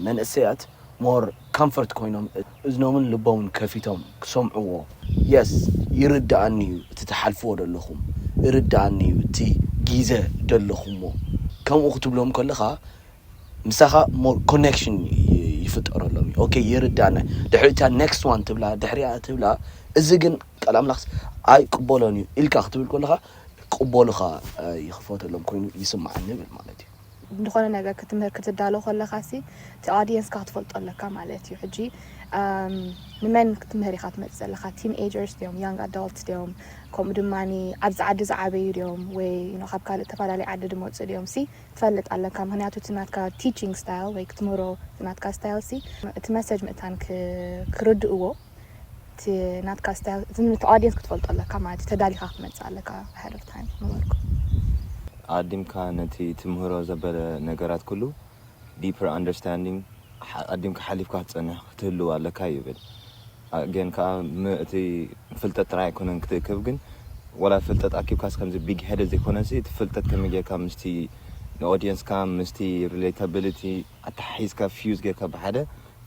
መንእሰያት ሞር ኮምፈርት ኮይኖም እዝኖምን ልቦምን ከፊቶም ክሰምዕዎ የስ ይርድኣኒ እዩ እቲ ትሓልፍዎ ዘለኹም ይርድኣኒ እዩ እቲ ጊዘ ዘለኹሞ ከምኡ ክትብሎም ከለኻ ምሳኻ ሞር ኮኔክሽን ይፍጠረሎም እዩ። ኦኬ ይርዳና ድሕሪ እታ ኔክስት ዋን ትብላ ድሕሪኣ ትብላ እዚ ግን ቃል ኣምላኽ ኣይቅበሎን እዩ ኢልካ ክትብል ከለኻ ቅበሉኻ ይኽፈተሎም ኮይኑ ይስማዓኒ ይብል ማለት እዩ። ዝኾነ ነገር ክትምህር ክትዳሎ ከለኻ ሲ እቲ ኣውዲየንስካ ክትፈልጦ ኣለካ ማለት እዩ። ሕጂ ንመን ክትምህር ኢኻ ትመፅእ ዘለኻ? ቲን ኤጀርስ ድዮም? ያንግ ኣዳልትስ ድዮም? ከምኡ ድማ ኣብዚ ዓዲ ዝዓበዩ ድዮም ወይ ካብ ካልእ ተፈላለየ ዓዲ ዝመፁ ድዮም ሲ ትፈልጥ ኣለካ። ምክንያቱ እቲ ናትካ ቲቺንግ ስታይል ወይ ክትምህሮ እቲ ናትካ ስታይል ሲ እቲ መሰጅ ምእንታን ክርድእዎ እቲ ናትካ ስታይል፣ እቲ ነቲ ኦዲየንስ ክትፈልጦ ኣለካ ማለት እዩ። ተዳሊኻ ክትመጽእ ኣለካ ኣሄድ ኦፍ ታይም ምበልኩ። ኣዲምካ ነቲ ትምህሮ ዘበለ ነገራት ኩሉ ዲፐር ኣንደርስታንዲንግ ኣዲምካ ሓሊፍካ ክትጸንሕ ክትህልው ኣለካ ይብል። ግን ከዓ እቲ ፍልጠት ጥራይ ኣይኮነን ክትእክብ፣ ግን ዋላ ፍልጠት ኣኪብካስ ከምዚ ቢግ ሄደድ ዘይኮነሲ እቲ ፍልጠት ከመይ ጌርካ ምስቲ ንኦዲየንስካ ምስቲ ሪሌታብሊቲ ኣተሓሒዝካ ፊውዝ ጌርካ ብሓደ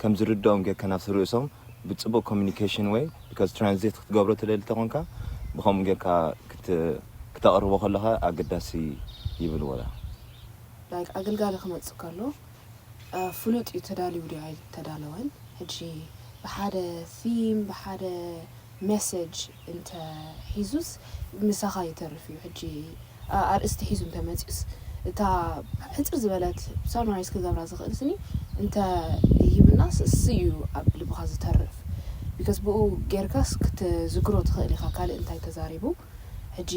ከም ዝርድኦም ጌርካ ናብቲ ርእሶም ብፅቡቅ ኮሚኒኬሽን ወይ ቢካዝ ትራንስሌት ክትገብሮ ትደሊ ተኾንካ ብከምኡ ጌርካ ክት- ክተቕርቦ ከለኻ ኣገዳሲ ይብል ወላ ላይክ ኣገልጋሊ ክመጽእ ከሎ እ፣ ፍሉጥ እዩ ተዳልዩ ድዩ ኣይተዳለወን። ሕጂ ብሓደ ቲም ብሓደ ሜሴጅ እንተ ሒዙስ ምሳኻ ይተርፍ እዩ። ሕጂ እ፣ ኣርእስቲ ሒዙ እንተ መጺኡስ እታ ሕጽር ዝበለት ሳማራይዝ ክገብራ ዝኽእል ስኒ እንተ ሂብና ስእስ እዩ ኣብ ልብኻ ዝተርፍ። ቢካዝ ብኡ ጌርካስ ክትዝክሮ ትኽእል ኢኻ ካልእ እንታይ ተዛሪቡ። ሕጂ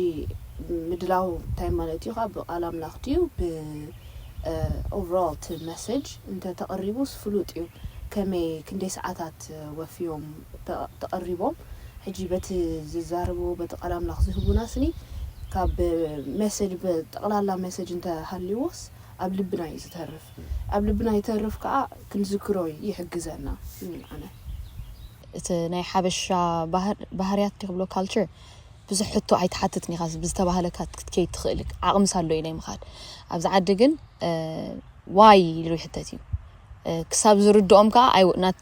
ምድላው እንታይ ማለት እዩ ከዓ ብቃል ኣምላኽ ድዩ ብ ኦቨራል እቲ መሰጅ እንተ ተቐሪቡስ ፍሉጥ እዩ። ከመይ ክንደይ ሰዓታት ወፍዮም ተ- ተቐሪቦም ሕጂ በቲ ዝዛረብዎ በቲ ቃል ኣምላኽ ዝህቡና ስኒ ካብ መሰጅ ብጠቕላላ መሰጅ እንተ ሃልይዎስ ኣብ ልብና እዩ ዝተርፍ። ኣብ ልብና ይተርፍ ከዓ ክንዝክሮ ይሕግዘና። ኣነ እቲ ናይ ሓበሻ ባህር- ባህርያት ድዩ ክብሎ ካልቸር ብዙሕ ሕቶ ኣይትሓትትን ኢኻ ብዝተባህለካ ክትከይድ ትኽእል ዓቕምስ ኣሎ ኢለ ምኻድ ኣብዚ ዓዲ ግን ዋይ ኢሉ ይሕተት እዩ ክሳብ ዝርድኦም ከዓ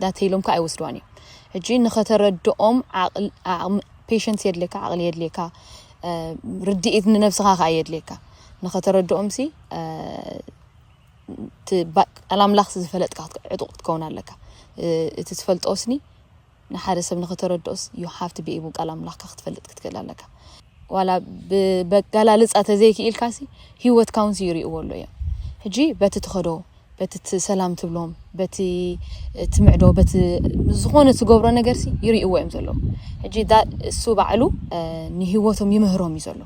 ናተይሎም ከዓ ኣይወስድዋን እዮም ሕጂ ንኸተረድኦም ፔሽንስ የድልየካ ዓቕሊ የድልየካ ርድኢት ንነብስኻ ከዓ የድልየካ ንኸተረድኦም ሲ ቃል ኣምላኽ ዝፈለጥካ ዕጡቕ ክትከውን ኣለካ እቲ ትፈልጦ ስኒ ንሓደ ሰብ ንኸተረድኦስ you have to be able ቃል ኣምላኽካ ክትፈልጥ ክትክእል ኣለካ ዋላ ብኣገላልፃ ተዘይክኢልካ ሲ ህይወትካ እውን ይርእይዎ ኣሎ እዮም ሕጂ በቲ ትኸዶ በቲ ሰላም ትብሎም በቲ ትምዕዶ በቲ ዝኾነ ትገብሮ ነገር ሲ ይርእይዎ እዮም ዘለዉ ሕጂ እሱ ባዕሉ ንህይወቶም ይምህሮም እዩ ዘሎ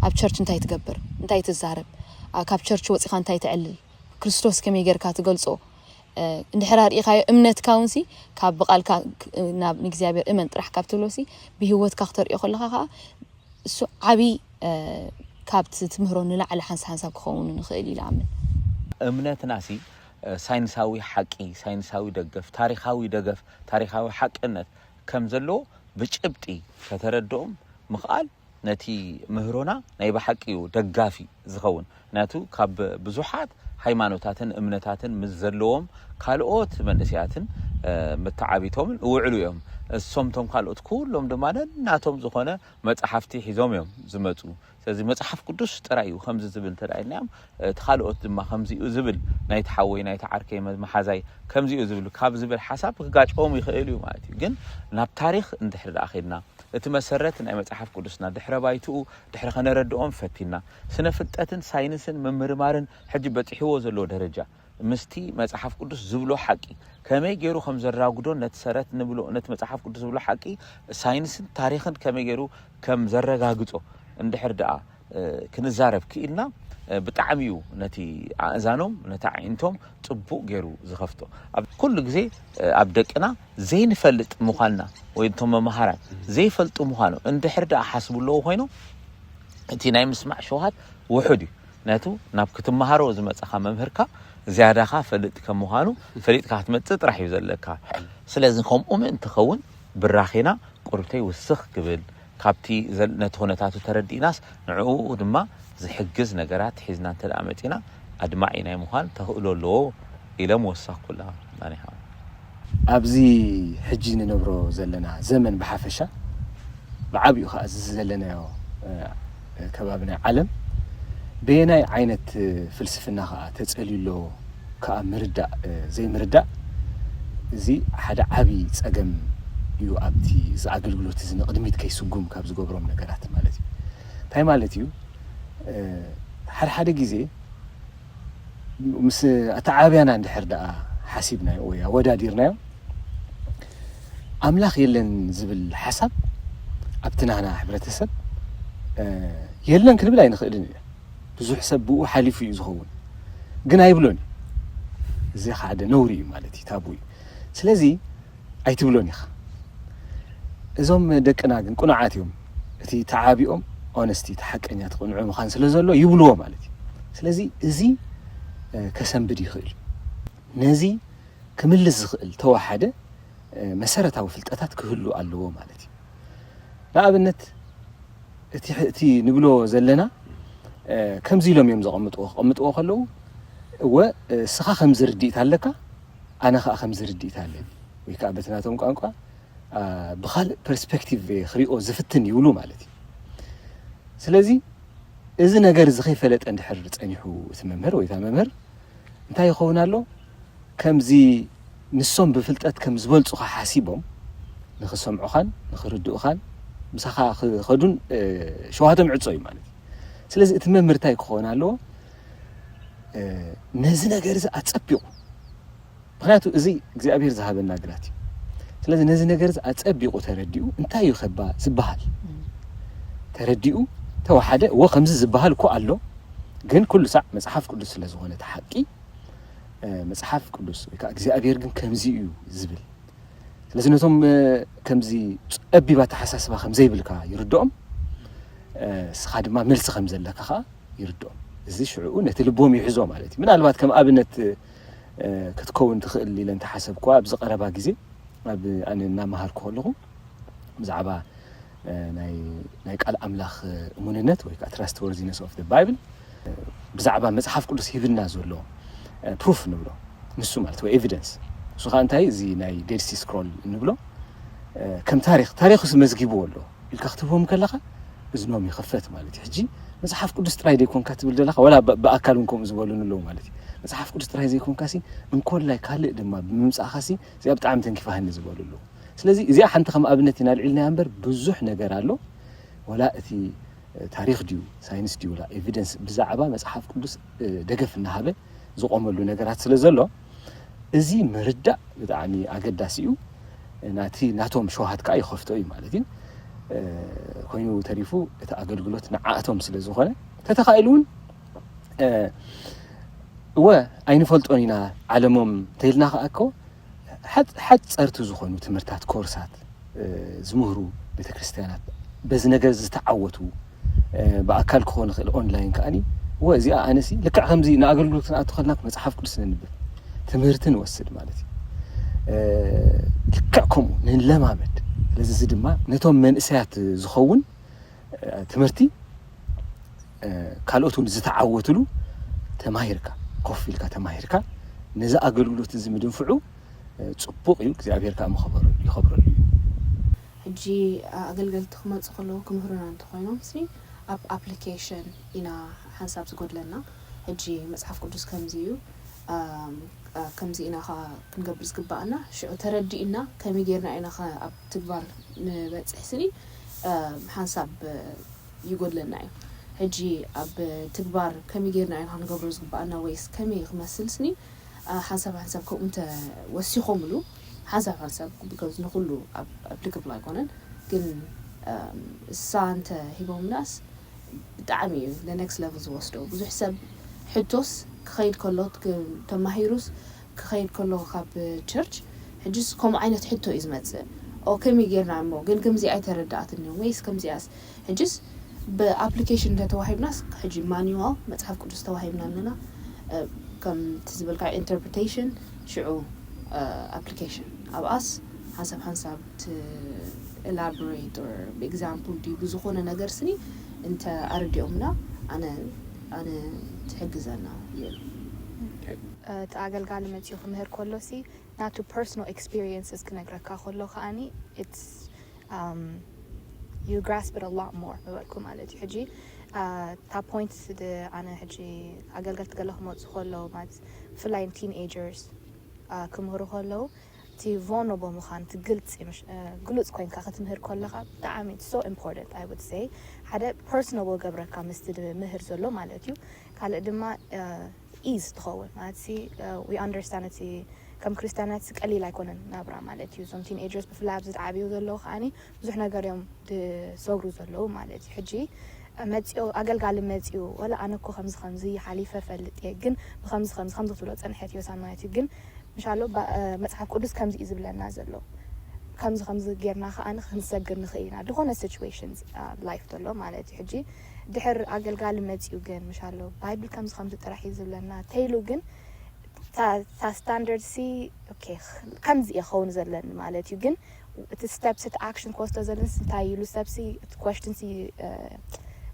ኣብ ቸርች እንታይ ትገብር እንታይ ትዛረብ ካብ ቸርች ወፂኻ እንታይ ትዕልል ክርስቶስ ከመይ ጌርካ ትገልፆ እንድሕር ኣርኢኻዮ እምነትካ እውን ሲ ካብ ብቓልካ ናብ ንእግዚኣብሔር እመን ጥራሕ ካብ ትብሎ ሲ ብህይወትካ ክተርእዮ ከለኻ ከዓ እሱ ዓብይ ካብቲ ትምህሮ ንላዕሊ ሓንሳብ ሓንሳብ ክኸውን ንኽእል ኢለ ኣምን እምነትና ሲ ሳይንሳዊ ሓቂ ሳይንሳዊ ደገፍ ታሪካዊ ደገፍ ታሪካዊ ሓቅነት ከም ዘለዎ ብጭብጢ ከተረድኦም ምኽኣል ነቲ ምህሮና ናይ ብሓቂ እዩ ደጋፊ ዝኸውን ምክንያቱ ካብ ብዙሓት ሃይማኖታትን እምነታትን ምስ ዘለዎም ካልኦት መንእሰያትን መተዓቢቶምን እውዕሉ እዮም እሶምቶም ካልኦት ኩሎም ድማ ነናቶም ዝኾነ መፅሓፍቲ ሒዞም እዮም ዝመፁ ስለዚ መፅሓፍ ቅዱስ ጥራይ እዩ ከምዚ ዝብል እንተ ኢልናዮም እቲ ካልኦት ድማ ከምዚ እዩ ዝብል ናይቲ ሓወይ ናይቲ ዓርከይ መሓዛይ ከምዚ እዩ ዝብል ካብ ዝብል ሓሳብ ክጋጨዎም ይኽእል እዩ ማለት እዩ ግን ናብ ታሪክ እንድሕር ደኣ ኸድና እቲ መሰረት ናይ መፅሓፍ ቅዱስና ድሕረ ባይትኡ ድሕሪ ከነረድኦም ፈቲና ስነ ፍልጠትን ሳይንስን ምምርማርን ሕጂ በፂሕዎ ዘለዎ ደረጃ ምስቲ መፅሓፍ ቅዱስ ዝብሎ ሓቂ ከመይ ገይሩ ከም ዘራጉዶ ነቲ ሰረት ንብሎ ነቲ መፅሓፍ ቅዱስ ዝብሎ ሓቂ ሳይንስን ታሪክን ከመይ ገይሩ ከም ዘረጋግፆ እንድሕር ደኣ ክንዛረብ ክኢልና ብጣዕሚ እዩ ነቲ ኣእዛኖም ነቲ ዓይንቶም ፅቡቅ ገይሩ ዝኸፍቶ ኣብ ኩሉ ግዜ ኣብ ደቅና ዘይንፈልጥ ምዃንና ወይ እቶም መምሃራን ዘይፈልጡ ምዃኖም እንድሕር ደኣ ሓስቡ ኣለዉ ኮይኖም እቲ ናይ ምስማዕ ሸውሃት ውሑድ እዩ ምክንያቱ ናብ ክትመሃሮ ዝመፀኻ መምህርካ ዝያዳኻ ፈልጥ ከም ምዃኑ ፈሊጥካ ክትመፅእ ጥራሕ እዩ ዘለካ ስለዚ ከምኡ ምእንቲ ኸውን ብራኼና ቁርብተይ ውስኽ ክብል ካብቲ ነቲ ኩነታቱ ተረዲእናስ ንዕኡ ድማ ዝሕግዝ ነገራት ሒዝና እንተ መፂና ኣድማዒ ናይ ምዃን ተኽእሎ ኣለዎ ኢለ ምወሳኩላ ዳኒሃ ኣብዚ ሕጂ ንነብሮ ዘለና ዘመን ብሓፈሻ ብዓብኡ ከዓ እዚ ዘለናዮ ከባቢ ናይ ዓለም በየናይ ዓይነት ፍልስፍና ከዓ ተፀልዩ ኣሎ ከዓ ምርዳእ ዘይምርዳእ እዚ ሓደ ዓብዪ ፀገም እዩ ኣብቲ እዚ ኣገልግሎት እዚ ንቕድሚት ከይስጉም ካብ ዝገብሮም ነገራት ማለት እዩ እንታይ ማለት እዩ ሓደ ሓደ ግዜ ምስ ኣተዓብያና እንድሕር ደኣ ሓሲብናዮ ወይ ኣወዳዲርናዮ ኣምላኽ የለን ዝብል ሓሳብ ኣብቲ ናና ሕብረተሰብ የለን ክንብል ኣይንኽእልን ኢና ብዙሕ ሰብ ብኡ ሓሊፉ እዩ ዝኸውን ግን ኣይብሎን እዩ እዚ ሓደ ነውሪ እዩ ማለት እዩ ታቡ እዩ ስለዚ ኣይትብሎን ኢኻ እዞም ደቅና ግን ቅኑዓት እዮም። እቲ ተዓቢኦም ኦነስቲ፣ እቲ ሓቀኛ፣ እቲ ቅኑዕ ምዃን ስለ ዘሎ ይብልዎ ማለት እዩ። ስለዚ እዚ ከሰንብድ ይኽእል እዩ። ነዚ ክምልስ ዝኽእል ተወሓደ መሰረታዊ ፍልጠታት ክህሉ ኣለዎ ማለት እዩ። ንኣብነት እቲ ንብሎ ዘለና ከምዚ ኢሎም እዮም ዘቐምጥዎ። ክቐምጥዎ ከለዉ እወ እስኻ ከምዚ ርድኢት ኣለካ፣ ኣነ ከዓ ከምዚ ርድኢት ኣለኒ፣ ወይ ከዓ በቲ ናቶም ቋንቋ ብካልእ ፐርስፔክቲቭ ክሪኦ ዝፍትን ይብሉ ማለት እዩ። ስለዚ እዚ ነገር እዚ ከይፈለጠ እንድሕር ፀኒሑ እቲ መምህር ወይ እታ መምህር እንታይ ይኸውን ኣሎ? ከምዚ ንሶም ብፍልጠት ከም ዝበልፁኻ ሓሲቦም ንኽሰምዑኻን ንኽርድኡኻን ምሳኻ ክኸዱን ሸዋቶም ዕፆ እዩ ማለት እዩ። ስለዚ እቲ መምህር እንታይ ክኸውን ኣለዎ? ነዚ ነገር እዚ ኣፀቢቑ፣ ምክንያቱ እዚ እግዚኣብሔር ዝሃበና ግራት እዩ። ስለዚ ነዚ ነገር እዚ ኣፀቢቑ ተረዲኡ እንታይ እዩ ከባ ዝበሃል ተረዲኡ ተወሓደ። እዎ ከምዚ ዝበሃል እኮ ኣሎ፣ ግን ኩሉ ሳዕ መፅሓፍ ቅዱስ ስለ ዝኾነ እቲ ሓቂ መፅሓፍ ቅዱስ ወይ ከዓ እግዚኣብሔር ግን ከምዚ እዩ ዝብል። ስለዚ ነቶም ከምዚ ፀቢብ ኣተሓሳስባ ከም ዘይብልካ ይርድኦም፣ እስኻ ድማ መልሲ ከም ዘለካ ከዓ ይርድኦም። እዚ ሽዕኡ ነቲ ልቦም ይሕዞ ማለት እዩ። ምናልባት ከም ኣብነት ክትከውን ትኽእል ኢለ እንተሓሰብኩዋ ኣብዚ ቀረባ ግዜ ኣብ ኣነ እናመሃርኩ ከለኹ ብዛዕባ ናይ ቃል ኣምላኽ እሙንነት ወይ ከዓ trustworthiness of the Bible ብዛዕባ መፅሓፍ ቅዱስ ሂብና ዘሎ ፕሩፍ ንብሎ ንሱ ማለት ወይ ኤቪደንስ ንሱ ከዓ እንታይ እዚ ናይ ዴድ ሲ ስክሮል እንብሎ ከም ታሪክ ታሪክ ውስጥ መዝጊብዎ ኣሎ ኢልካ ክትህቦም ከለካ እዝኖም ይኸፈት ማለት እዩ። ሕጂ መፅሓፍ ቅዱስ ጥራይ ዘይኮንካ ትብል ዘለካ ዋላ ብኣካል እውን ከምኡ ዝበሉን ኣለዉ ማለት እዩ። መፅሓፍ ቅዱስ ጥራይ ዘይኮንካ ሲ እንኮላይ ካልእ ድማ ብምምፃእካ ሲ እዚኣ ብጣዕሚ ተንኪፋህኒ ዝበሉ ኣለዉ። ስለዚ እዚኣ ሓንቲ ከም ኣብነት ኢና ኣልዒልናያ እምበር ብዙሕ ነገር ኣሎ። ወላ እቲ ታሪክ ድዩ ሳይንስ ድዩ ላ ኤቪደንስ ብዛዕባ መፅሓፍ ቅዱስ ደገፍ እናሃበ ዝቆመሉ ነገራት ስለ ዘሎ እዚ ምርዳእ ብጣዕሚ ኣገዳሲ እዩ። ናቲ ናቶም ሸውሃት ከዓ ይኸፍቶ እዩ ማለት እዩ። ኮይኑ ተሪፉ እቲ ኣገልግሎት ንዓእቶም ስለ ዝኾነ ተተኻኢሉ እውን እወ ኣይንፈልጦን ኢና ዓለሞም እንተኢልና ከዓ እኮ ሓፀርቲ ዝኾኑ ትምህርታት ኮርሳት ዝምህሩ ቤተክርስትያናት በዚ ነገር ዝተዓወቱ ብኣካል ክኾን ይኽእል ኦንላይን ከዓኒ እወ እዚኣ ኣነሲ ልክዕ ከምዚ ንኣገልግሎት ክንኣቱ ከልና መፅሓፍ ቅዱስ ነንብብ ትምህርቲ ንወስድ ማለት እዩ። ልክዕ ከምኡ ንለማመድ። ስለዚ እዚ ድማ ነቶም መንእሰያት ዝኸውን ትምህርቲ ካልኦት እውን ዝተዓወትሉ ተማሂርካ ኮፍ ኢልካ ተማሂርካ ነዚ ኣገልግሎት እዚ ምድንፍዑ ፅቡቕ እዩ። እግዚኣብሔር ከዓ መኸበረሉ ይኸብረሉ እዩ። ሕጂ ኣገልገልቲ ክመፁ ከለዉ ክምህሩና እንተኮይኖም ሲ ኣብ ኣፕሊኬሽን ኢና ሓንሳብ ዝጎድለና። ሕጂ መፅሓፍ ቅዱስ ከምዚ እዩ ከምዚ ኢና ከዓ ክንገብር ዝግባኣና ሽዑ ተረዲእና ከመይ ጌርና ኢና ከ ኣብ ትግባር ንበፅሕ ስኒ ሓንሳብ ይጎድለና እዩ። ሕጂ ኣብ ትግባር ከመይ ጌርና ኢና ክንገብሮ ዝግባኣና ወይስ ከመይ ክመስል ስኒ ሓንሳብ ሓንሳብ ከምኡ እንተ ወሲኾምሉ ሓንሳብ ሓንሳብ because ንኩሉ applicable ኣይኮነን ግን እሳ እንተ ሂቦምናስ ብጣዕሚ እዩ the next level ዝወስዶ። ብዙሕ ሰብ ሕቶስ ክኸይድ ከሎ ተማሂሩስ ክኸይድ ከሎ ካብ ቸርች ሕጅስ ከምኡ ዓይነት ሕቶ እዩ ዝመፅእ። ኦ ከመይ ጌርና እሞ ግን ከምዚ ኣይተረዳኣትኒ ወይስ ከምዚኣስ ሕጅስ ብኣፕሊኬሽን እንተተዋሂብናስ ሕጂ ማኑዋል መፅሓፍ ቅዱስ ተዋሂብና ኣለና ከምቲ ዝበልካ ኢንተርፕሬቴሽን ሽዑ ኣፕሊኬሽን ኣብኣስ ሓንሳብ ሓንሳብ ኤላቦሬት ኦር ኤግዛምፕል ድዩ ብዝኾነ ነገር ስኒ እንተ ኣረዲኦምና ኣነ ኣነ ትሕግዘና ይብል። እቲ ኣገልጋሊ መፅኡ ክምህር ከሎ ሲ ናቱ personal experiences ክነግረካ ከሎ ከዓኒ it's you grasp it a lot more ምበልኩ ማለት እዩ። ሕጂ እታ point ኣነ ሕጂ ኣገልገልቲ ገለ ክመፁ ከለዉ ማለት ብፍላይ teenagers ክምህሩ ከለዉ እቲ vulnerable ምዃን እቲ ግልፂ ግሉፅ ኮይንካ ክትምህር ከለካ ብጣዕሚ it's so important I would say ሓደ personable ገብረካ ምስቲ ምህር ዘሎ ማለት እዩ። ካልእ ድማ ease ትኸውን ማለት we understand እቲ ከም ክርስትያናት ቀሊል ኣይኮነን ናብራ ማለት እዩ። እዞም teenagers ብፍላይ ኣብዚ ዝዓብዩ ዘለዉ ከዓኒ ብዙሕ ነገር እዮም ዝሰግሩ ዘለዉ ማለት እዩ። ሕጂ መፅዮ ኣገልጋሊ መፅዩ ወላ ኣነ እኮ ከምዚ ከምዚ ሓሊፈ ፈልጥ እየ ግን ብከምዚ ከምዚ ከምዚ ክትብሎ ፀንሐት እዮ ሳማየት እዩ ግን ምሻሎ መፅሓፍ ቅዱስ ከምዚ እዩ ዝብለና ዘሎ ከምዚ ከምዚ ጌርና ከዓ ክንሰግር ንኽእል ኢና ዝኾነ situation life ዘሎ ማለት እዩ። ሕጂ ድሕር ኣገልጋሊ መፂኡ ግን ምሽ ኣሎ ባይብል ከምዚ ከምዚ ጥራሕ እዩ ዝብለና ተይሉ ግን እታ standard ሲ ከምዚ እየ ክኸውን ዘለኒ ማለት እዩ። ግን እቲ steps እቲ action ክወስዶ ዘለንስ እንታይ ኢሉ ሰብ ሲ እቲ question ሲ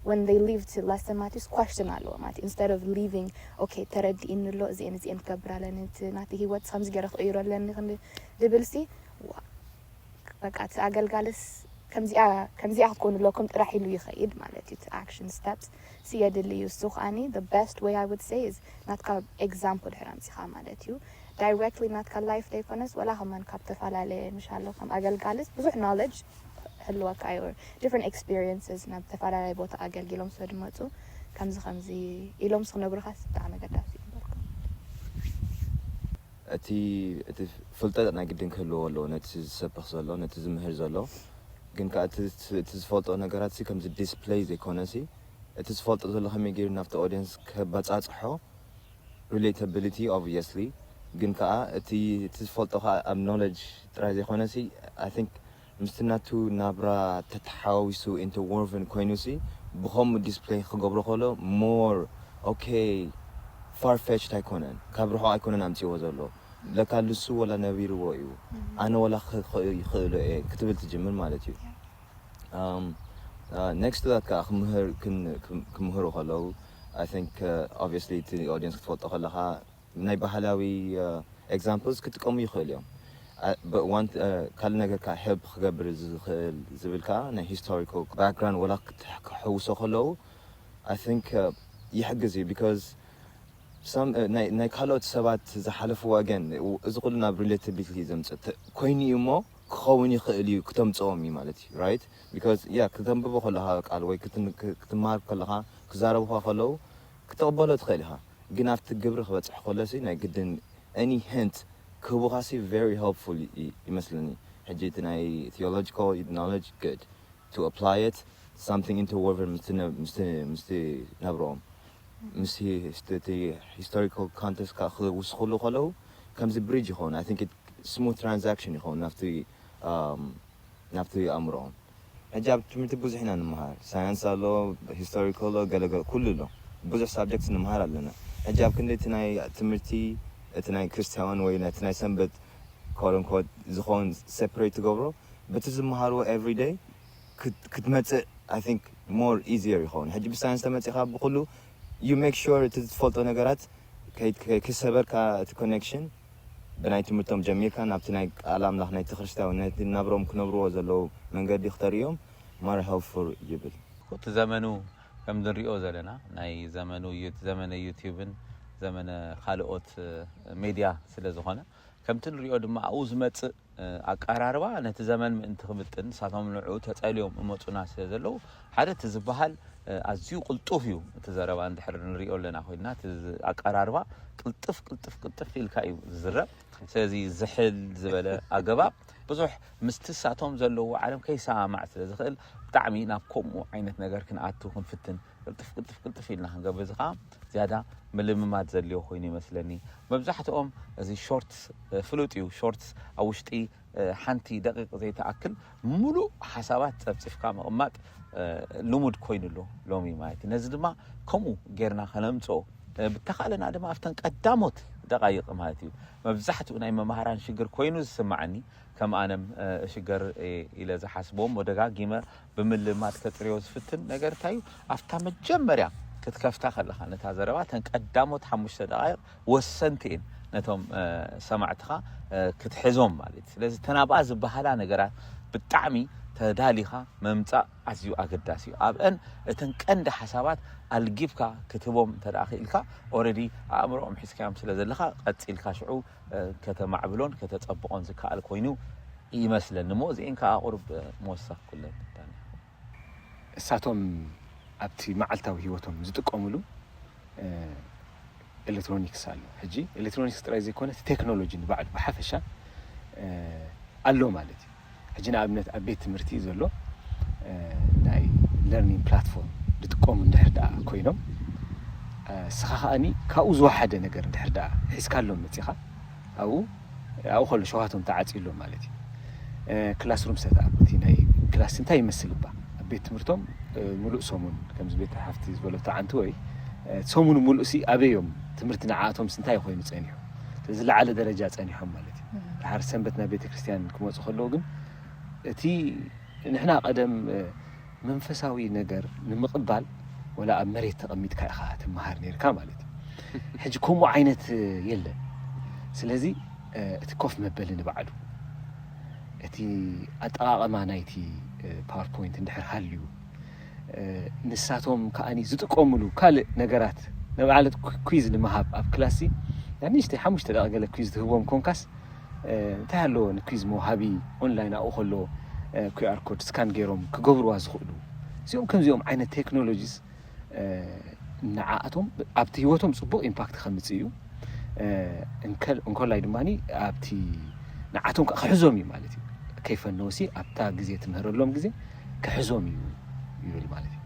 when they leave to lesson ማለት እዩ question ኣለዎ ማለት እዩ። Instead of leaving okay ተረዲእኒ ኣሎ እዚኤን እዚኤን ክገብር ኣለኒ እቲ ናቲ ህይወት ከምዚ ገይረ ክቕይሮ ኣለኒ ክንዲ ድብል ሲ በቃ እቲ ኣገልጋልስ ከምዚኣ ከምዚኣ ክኮኑ ኣለኩም ጥራሕ ኢሉ ይኸይድ ማለት እዩ። እቲ action steps ሲ የድሊ እዩ። እሱ ከዓኒ the best way I would say is ናትካ example ድሕር ኣምፂኻ ማለት እዩ። Directly ናትካ life ዘይኮነስ ወላ ከማን ካብ ተፈላለየ ምሽ ኣሎ ከም ኣገልጋልስ ብዙሕ knowledge ህልወካ እዩ። Different experiences ናብ ተፈላለየ ቦታ ኣገልጊሎም ስለ ዝመፁ ከምዚ ከምዚ ኢሎም ስክነግሩኻስ ብጣዕሚ ኣገዳሲ እዩ። እቲ እቲ ፍልጠት ናይ ግድን ክህልዎ ኣለዎ ነቲ ዝሰብኽ ዘሎ ነቲ ዝምህር ዘሎ። ግን ከዓ እቲ እቲ ዝፈልጦ ነገራት ሲ ከምዚ display ዘይኮነ ሲ እቲ ዝፈልጦ ዘሎ ከመይ ገይሩ ናብቲ audience ከባፃፅሖ relatability obviously። ግን ከዓ እቲ እቲ ዝፈልጦ ከዓ ኣብ knowledge ጥራይ ዘይኮነ ሲ I think ምስቲ ናቱ ናብራ ተተሓዋዊሱ interwoven ኮይኑ ሲ ብኸምኡ display ክገብሮ ከሎ more okay far fetched ኣይኮነን። ካብ ርሑቕ ኣይኮነን ኣምፅዎ ዘሎ። ለካ ልሱ ወላ ነቢርዎ እዩ። ኣነ ወላ ይኽእሎ እየ ክትብል ትጅምር ማለት እዩ። Next to that ከዓ ክምህሩ ከለዉ I think obviously እቲ audience ክትፈልጦ ከለኻ ናይ ባህላዊ examples ክጥቀሙ ይኽእሉ እዮም። ካልእ ነገር ከዓ help ክገብር ዝኽእል ዝብል ከዓ ናይ historical background ወላ ክሕውሶ ከለዉ I think ይሕግዝ እዩ። Because ናይ ካልኦት ሰባት ዝሓለፍዎ again እዚ ኩሉ ናብ relatability ዘምፅእ ኮይኑ እዩ እሞ ክኸውን ይኽእል እዩ ክተምፅኦም እዩ ማለት እዩ። Right? Because yeah ክተንብቦ ከለኻ ቃል ወይ ክትምሃር ከለኻ ክዛረቡኻ ከለዉ ክትቕበሎ ትኽእል ኢኻ። ግን ኣብቲ ግብሪ ክበፅሕ ከሎ ሲ ናይ ግድን any hint ክህቡኻ ሲ very helpful ይመስለኒ። ሕጂ እቲ ናይ theological knowledge good to apply it something interwoven ምስቲ ነብሮኦም ምስ historical context ከዓ ክውስኽሉ ከለዉ ከምዚ bridge ይኸውን። I think smooth transaction ይኸውን ናብቲ ናብቲ ኣእምሮኦም። ሕጂ ኣብ ትምህርቲ ብዙሕ ኢና ንምሃር። ሳይንስ ኣሎ፣ historical ኣሎ፣ ገለገለ ኩሉ ኣሎ። ብዙሕ subjects ንምሃር ኣለና። ሕጂ ኣብ ክንዲ እቲ ናይ ትምህርቲ እቲ ናይ ክርስትያን ወይ እቲ ናይ ሰንበት quote unquote ዝኸውን separate ትገብሮ በቲ ዝመሃርዎ every day ክትመፅእ I think more easier ይኸውን። ሕጂ ብሳይንስ ተመፂኻ ብኩሉ you make sure እቲ ዝትፈልጦ ነገራት ከይሰበርካ እቲ connection ብናይ ትምህርቶም ጀሚርካ ናብቲ ናይ ቃል ኣምላኽ ናይቲ ክርስትያውን ናይቲ ናብሮም ክነብርዎ ዘለዉ መንገዲ ክተርእዮም more helpful ይብል። እቲ ዘመኑ ከም ንሪኦ ዘለና ናይ ዘመኑ እቲ ዘመነ YouTube ን ዘመነ ካልኦት ሜድያ ስለ ዝኾነ ከምቲ ንሪኦ ድማ ኣብኡ ዝመፅእ ኣቀራርባ ነቲ ዘመን ምእንቲ ክምጥን ንሳቶም ንዕኡ ተፀልዮም እመፁና ስለ ዘለዉ ሓደ እቲ ዝበሃል ኣዝዩ ቅልጡፍ እዩ እቲ ዘረባ እንድሕር ንሪኦ ኣለና ኮይንና እቲ ኣቀራርባ ቅልጥፍ ቅልጥፍ ቅልጥፍ ኢልካ እዩ ዝዝረብ ስለዚ ዝሕል ዝበለ ኣገባብ ብዙሕ ምስቲ ሳቶም ዘለዎ ዓለም ከይሰማማዕ ስለ ዝኽእል ብጣዕሚ ናብ ከምኡ ዓይነት ነገር ክንኣቱ ክንፍትን ቅልጥፍ ቅልጥፍ ቅልጥፍ ኢልና ክንገብር እዚ ከዓ ዝያዳ ምልምማድ ዘድልዮ ኮይኑ ይመስለኒ መብዛሕትኦም እዚ shorts ፍሉጥ እዩ shorts ኣብ ውሽጢ ሓንቲ ደቂቕ ዘይትኣክል ምሉእ ሓሳባት ፀብፂፍካ ምቕማጥ ልሙድ ኮይኑ ኣሎ ሎሚ ማለት እዩ ነዚ ድማ ከምኡ ጌርና ከነምፅኦ ብተኻለና ድማ ኣብተን ቀዳሞት ደቃይቕ ማለት እዩ መብዛሕትኡ ናይ መምሃራን ሽግር ኮይኑ ዝስማዓኒ ከም ኣነም እሽገር ኢለ ዝሓስቦ እሞ ደጋጊመ ብምልማድ ከፅርዮ ዝፍትን ነገር እንታይ እዩ ኣብታ መጀመርያ ክትከፍታ ከለኻ ነታ ዘረባ ተን ቀዳሞት ሓሙሽተ ደቃይቕ ወሰንቲ እየን ነቶም ሰማዕትኻ ክትሕዞም ማለት እዩ ስለዚ ተናብኣ ዝበሃላ ነገራት ብጣዕሚ ተዳሊኻ መምፃእ ኣዝዩ ኣገዳሲ እዩ ኣብአን እተን ቀንዲ ሓሳባት ኣልጊብካ ክትህቦም እንተ ክኢልካ already ኣእምሮኦም ሒዝካዮም ስለ ዘለኻ ቀፂልካ ሽዑ ከተማዕብሎን ከተፀብቖን ዝከኣል ኮይኑ ይመስለኒ እሞ እዚኤን ከዓ ቁሩብ ምወሳኽ ኩለን እሳቶም ኣብቲ መዓልታዊ ህይወቶም ዝጥቀምሉ ኤሌክትሮኒክስ ኣሎ ሕጂ ኤሌክትሮኒክስ ጥራይ ዘይኮነ ቴክኖሎጂ ንባዕሉ ብሓፈሻ ኣሎ ማለት እዩ ሕጂ ንኣብነት ኣብ ቤት ትምህርቲ ዘሎ ናይ learning platform ዝጥቀሙ እንድሕር ደኣ ኮይኖም እስኻ ከኣኒ ካብኡ ዝወሓደ ነገር እንድሕር ደኣ ሒዝካሎም መፂኻ ኣብኡ ኣብኡ ከሎ ሸዋቶም ተዓፅዩሎም ማለት እዩ ክላስሩም ሰትኣፕ እቲ ናይ ክላስ እንታይ ይመስል እባ ኣብ ቤት ትምህርቶም? ሙሉእ ሰሙን ከምዚ ቤት ሓፍቲ ዝበለቶ ዓንቱ ወይ ሰሙን ሙሉእ ሲ ኣበዮም ትምህርቲ ንዓኣቶም ሲ እንታይ ኮይኑ ጸኒሑ? ዝለዓለ ደረጃ ጸኒሖም ማለት እዩ። ድሓር ሰንበት ናብ ቤተ ክርስቲያን ክመፁ ከለዉ ግን እቲ ንሕና ቀደም መንፈሳዊ ነገር ንምቕባል ወላ ኣብ መሬት ተቐሚጥካ ኢኻ ትመሃር ነርካ ማለት እዩ። ሕጂ ከምኡ ዓይነት የለን። ስለዚ እቲ ኮፍ መበሊ ንባዕሉ እቲ ኣጠቓቐማ ናይቲ ፓወርፖይንት እንድሕር ሃልዩ ንሳቶም ከዓኒ ዝጥቀምሉ ካልእ ነገራት ንብዓለት ኩዝ ንምሃብ ኣብ ክላሲ ንእሽተይ ሓሙሽተ ደቂ ገለ ኩዝ ትህቦም ኮንካስ እንታይ ኣለዎ ንኩዝ መውሃቢ ኦንላይን ኣብኡ ከሎ ኩኣር ኮድ ስካን ገይሮም ክገብርዋ ዝኽእሉ እዚኦም ከምዚኦም ዓይነት ቴክኖሎጂስ ንዓኣቶም ኣብቲ ህይወቶም ፅቡቅ ኢምፓክት ከምፅእ እዩ። እንኮላይ ድማ ኣብቲ ንዓቶም ከዓ ክሕዞም እዩ ማለት እዩ። ከይፈነውሲ ኣብታ ግዜ ትምህረሎም ግዜ ክሕዞም እዩ ይብል ማለት እዩ።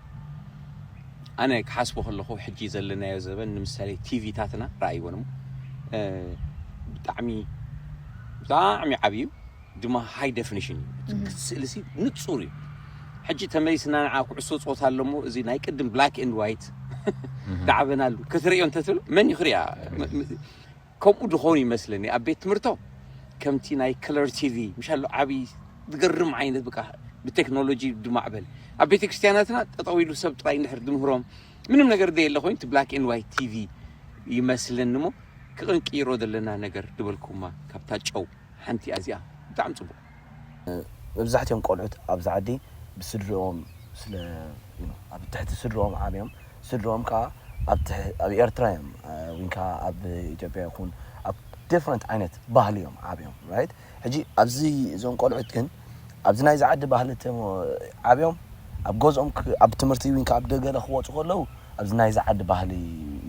ኣነ ክሓስቦ ከለኹ ሕጂ ዘለናዮ ዘበን ንምሳሌ ቲቪታትና ረኣይዎን እሞ ብጣዕሚ ብጣዕሚ ዓብዩ ድማ ሃይ ደፊኒሽን እዩ። እቲ ስእሊ ሲ ንጹር እዩ። ሕጂ ተመሊስና ንዓ ኩዕሶ ጾታ ኣለሞ እዚ ናይ ቅድም ብላክ ኤንድ ዋይት ዳዕበናሉ ክትርእዮ እንተትብል መን እዩ ክሪኣ? ከምኡ ድኾኑ ይመስለኒ ኣብ ቤት ትምህርቶም ከምቲ ናይ ከለር ቲቪ ምሻሎ ዓብዪ ዝገርም ዓይነት ብቃ ብቴክኖሎጂ ድማዕበል ኣብ ቤተ ክርስቲያናትና ጠጠው ኢሉ ሰብ ጥራይ እንድሕር ድምህሮም ምንም ነገር ደየለ ኮይኑ እቲ ብላክ ኤንድ ዋይት ቲቪ ይመስለኒ እሞ ክቕንቅይሮ ዘለና ነገር ድበልኩማ ካብታ ጨው ሓንቲ እያ እዚኣ ብጣዕሚ ፅቡቅ መብዛሕትኦም ቆልዑት ኣብዚ ዓዲ ብስድርኦም ስለ ኣብ ትሕቲ ስድርኦም ዓብዮም ስድርኦም ከዓ ኣብ ኤርትራ እዮም ወይን ከዓ ኣብ ኢትዮጵያ ይኹን ኣብ ዲፍረንት ዓይነት ባህሊ እዮም ዓብዮም ራይት ሕጂ ኣብዚ እዞም ቆልዑት ግን ኣብዚ ናይዚ ዓዲ ባህሊ ዓብዮም ኣብ ገዝኦም ኣብ ትምህርቲ ወይን ከዓ ኣብ ደገለ ክወፁ ከለዉ ኣብዚ ናይዚ ዓዲ ባህሊ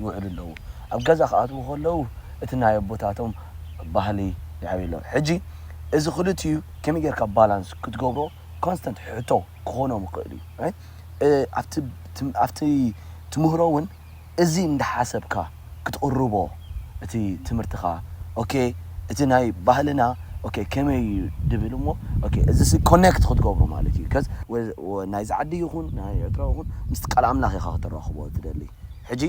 ይውዕሉ ኣለዉ ኣብ ገዛ ክኣትዉ ከለዉ እቲ ናይ ኣቦታቶም ባህሊ ይዓብዩ ኣለዉ ሕጂ እዚ ክልቲኡ ከመይ ጌርካ ባላንስ ክትገብሮ ኮንስተንት ሕቶ ክኾኖም ይኽእል እዩ ኣብቲ ትምህሮ እውን እዚ እንዳሓሰብካ ክትቕርቦ እቲ ትምህርትኻ ኦኬ እቲ ናይ ባህልና ኦኬ ከመይ እዩ ድብል እሞ ኦኬ እዚ ሲ ኮኔክት ክትገብሩ ማለት እዩ ከዝ ናይዚ ዓዲ ይኹን ናይ ኤርትራ ይኹን ምስቲ ቃል ኣምላኽ ኢኻ ክትራኽቦ ትደሊ ሕጂ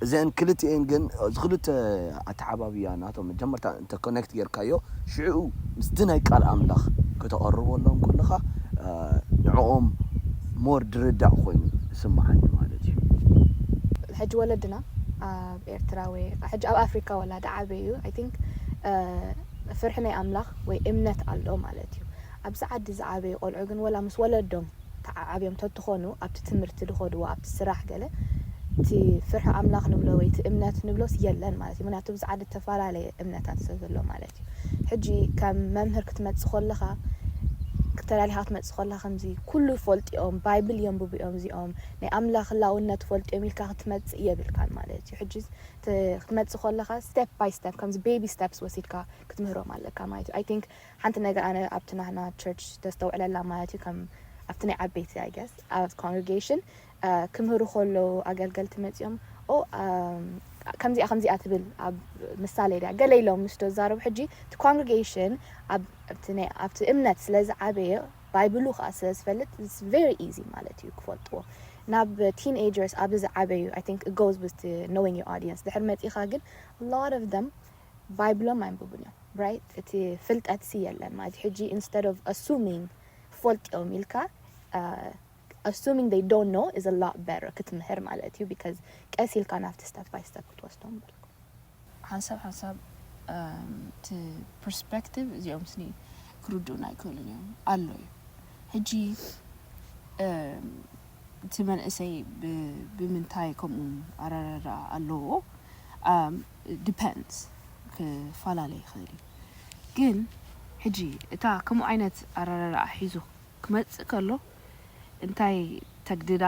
እዚአን ክልቲኤን ግን እዚ ክልተ ኣተሓባብያ ናቶም መጀመርታ እንተ ኮኔክት ጌርካዮ ሽዕኡ ምስቲ ናይ ቃል ኣምላኽ ከተቐርበሎም ከለኻ ንዕኦም ሞር ድርዳእ ኮይኑ ይስምዓኒ ማለት እዩ ሕጂ ወለድና ኣብ ኤርትራ ወይ ሕጂ ኣብ ኣፍሪካ ወላ ዳዓበዩ ኣይ ቲንክ ፍርሒ ናይ ኣምላኽ ወይ እምነት ኣሎ ማለት እዩ ኣብዚ ዓዲ ዝዓበዩ ቆልዑ ግን ወላ ምስ ወለዶም ተዓዓብዮም ተትኾኑ ኣብቲ ትምህርቲ ዝኸድዎ ኣብቲ ስራሕ ገለ እቲ ፍርሒ ኣምላኽ ንብሎ ወይ እቲ እምነት ንብሎስ የለን ማለት እዩ ምክንያቱ ብዛዕዲ ዝተፈላለየ እምነታት ስለ ዘሎ ማለት እዩ ሕጂ ከም መምህር ክትመፅእ ከለኻ ተላሊኻ ክትመፅእ ከለኻ ከምዚ ኩሉ ይፈልጡ እዮም ባይብል የንብቡ እዮም እዚኦም ናይ ኣምላኽ ህላውነት ፈልጡ እዮም ኢልካ ክትመፅእ የብልካን ማለት እዩ ሕጂ ክትመፅእ ከለኻ step by step ከምዚ baby steps ወሲድካ ክትምህሮም ኣለካ ማለት እዩ I think ሓንቲ ነገር ኣነ ኣብቲ ናህና ቸርች ተስተውዕለላ ማለት እዩ ከም ኣብቲ ናይ ዓበይቲ I guess ኣብ congregation ክምህሩ ከለዉ ኣገልገልቲ መፂኦም ከምዚኣ ከምዚኣ ትብል ኣብ ምሳሌ ድያ ገለ ኢሎም ምስ ተዛረቡ ሕጂ እቲ congregation ኣብቲ እምነት ስለ ዝዓበየ ባይብሉ ከዓ ስለ ዝፈልጥ very easy ማለት እዩ ክፈልጥዎ ናብ teenagers ኣብዚ ዝዓበዩ I think goes with knowing your audience ድሕር መፂኻ ግን lot of them ባይብሎም ኣንብቡን እዮም right እቲ ፍልጠት ሲ የለን ማለት ሕጂ instead of assuming ፈልጥዮም ኢልካ assuming they don't know is a lot better ክትምህር ማለት እዩ because ቀስ ኢልካ ናብቲ step by step ክትወስዶም በልኩ ሓንሳብ ሓንሳብ እቲ perspective እዚኦም ስኒ ክርድኡና ኣይክእሉን እዮም ኣሎ እዩ ሕጂ እቲ መንእሰይ ብምንታይ ከምኡ ኣረዳድኣ ኣለዎ depends ክፈላለ ይኽእል እዩ ግን ሕጂ እታ ከምኡ ዓይነት ኣረዳድኣ ሒዙ ክመፅእ ከሎ እንታይ ተግድዳ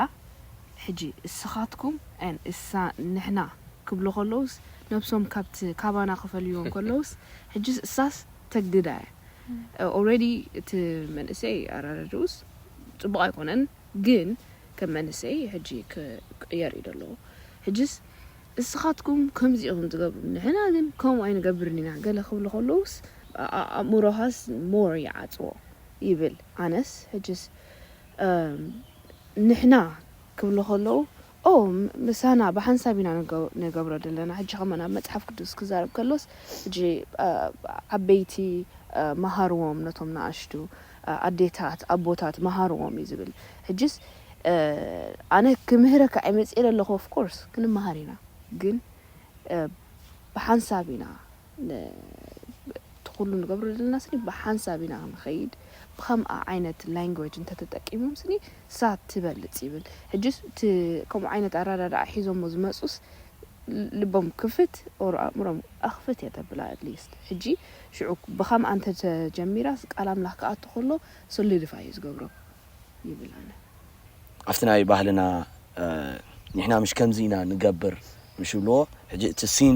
ሕጂ እስኻትኩም ን እሳ ንሕና ክብሉ ከለውስ ነብሶም ካብቲ ካባና ክፈልይዎም ከለውስ ሕጂስ እሳስ ተግድዳ እያ already እቲ መንእሰይ ኣረዳድኡስ ፅቡቅ ኣይኮነን ግን ከም መንእሰይ ሕጂ ክቅየር እዩ ዘለዎ ሕጂስ እስኻትኩም ከምዚ ኢኹም ትገብሩ ንሕና ግን ከምኡ ኣይንገብርን ኢና ገለ ክብሉ ከለውስ ኣእምሮኻስ more ይዓፅዎ ይብል። ኣነስ ሕጅስ ንሕና ክብሉ ከለዉ ኦ ምሳና ብሓንሳብ ኢና ንገብሮ ዘለና። ሕጂ ከመ ናብ መፅሓፍ ቅዱስ ክዛረብ ከሎስ ሕጂ ዓበይቲ መሃርዎም ነቶም ንኣሽቱ ኣዴታት ኣቦታት መሃርዎም እዩ ዝብል። ሕጅስ ኣነ ክምህረካ ኣይመፅእ ኣለኹ። ኦፍኮርስ ክንመሃር ኢና፣ ግን ብሓንሳብ ኢና እቲ ኩሉ ንገብሮ ዘለና ስኒ ብሓንሳብ ኢና ክንኸይድ። ብከምኣ ዓይነት ላንጉጅ እንተተጠቂሞም ስኒ ሳት ትበልፅ ይብል። ሕጅስ እቲ ከምኡ ዓይነት ኣረዳድኣ ሒዞሞ ዝመፁስ ልቦም ክፍት ኦር ኣእምሮም ኣኽፍት እያ ተብላ። ኣትሊስት ሕጂ ሽዑ ብከምኣ እንተተጀሚራስ ቃል ኣምላኽ ክኣቱ ከሎ ሶሊድፋይ እዩ ዝገብሮ ይብል። ኣነ ኣብቲ ናይ ባህልና ንሕና ምሽ ከምዚ ኢና ንገብር ምሽ ብልዎ። ሕጂ እቲ ሲን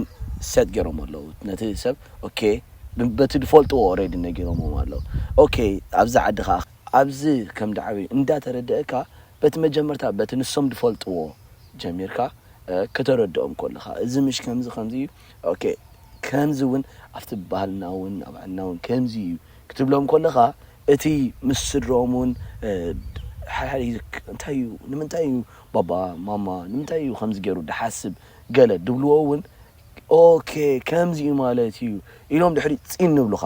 ሰት ገይሮም ኣለዉ ነቲ ሰብ። ኦኬ፣ በቲ ዝፈልጥዎ ኦሬዲ ነጊሮምዎም ኣለዉ። ኦኬ፣ ኣብዚ ዓዲ ከዓ ኣብዚ ከም ዳዕበዩ እንዳተረደእካ በቲ መጀመርታ በቲ ንሶም ዝፈልጥዎ ጀሚርካ ከተረድኦም ከለኻ፣ እዚ ምሽ ከምዚ ከምዚ እዩ። ኦኬ፣ ከምዚ እውን ኣብቲ ባህልና እውን ኣብ ዓድና እውን ከምዚ እዩ ክትብሎም ከለኻ፣ እቲ ምስ ስድሮም እውን ሓድሓደ ግዜ እንታይ እዩ፣ ንምንታይ እዩ ባባ ማማ ንምንታይ እዩ ከምዚ ገይሩ ድሓስብ ገለ ድብልዎ እውን ኦኬ ከምዚ እዩ ማለት እዩ ኢሎም ድሕሪ ፂን ንብሉኻ።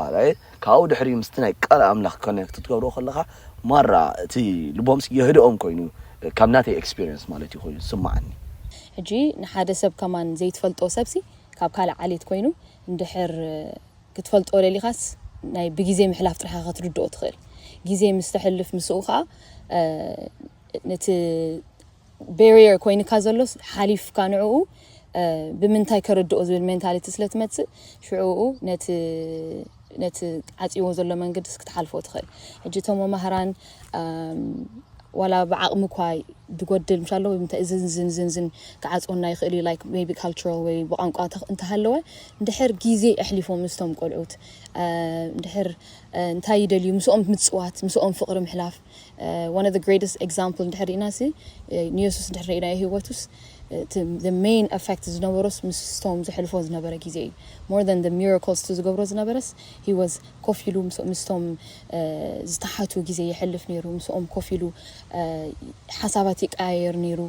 ካብኡ ድሕሪ ምስቲ ናይ ቃል ኣምላኽ ኮኔክት ክትገብሮ ከለኻ ማራ እቲ ልቦምስ የህድኦም ኮይኑ ካብ ናተይ ኤክስፒሪየንስ ማለት እዩ ኮይኑ ዝስማዓኒ። ሕጂ ንሓደ ሰብ ከማን ዘይትፈልጦ ሰብሲ ካብ ካልእ ዓሌት ኮይኑ እንድሕር ክትፈልጦ ደሊኻስ ናይ ብግዜ ምሕላፍ ጥራሕኻ ክትርድኦ ትኽእል። ግዜ ምስ ተሕልፍ ምስኡ ከዓ ነቲ ቤሪየር ኮይንካ ዘሎስ ሓሊፍካ ንዕኡ ብምንታይ ከረድኦ ዝብል ሜንታሊቲ ስለ ትመፅእ ሽዕኡ ነቲ ነቲ ዓፅይዎ ዘሎ መንገድስ ክትሓልፎ ትኽእል። ሕጂ እቶም መማህራን ዋላ ብዓቕሚ እኳ ድጎድል ምሻሎ ብምንታይ እዝን ዝን ዝን ዝን ክዓፅወና ይኽእል እዩ like maybe cultural ወይ ብቋንቋ እንተሃለወ እንድሕር ግዜ ኣሕሊፎም ምስቶም ቆልዑት እንድሕር እንታይ ይደልዩ ምስኦም ምፅዋት ምስኦም ፍቕሪ ምሕላፍ one of the greatest example እንድሕር ርኢና ሲ ንየሱስ እንድሕር ርኢናዮ ህይወቱስ the main effect ዝነበሮስ ምስቶም ዘሕልፎ ዝነበረ ግዜ እዩ። More than the miracles ቱ ዝገብሮ ዝነበረስ he was ኮፍ ኢሉ ምስቶም ዝተሓቱ ግዜ የሕልፍ ነይሩ። ምስኦም ኮፍ ኢሉ ሓሳባት ይቀያየር ነይሩ።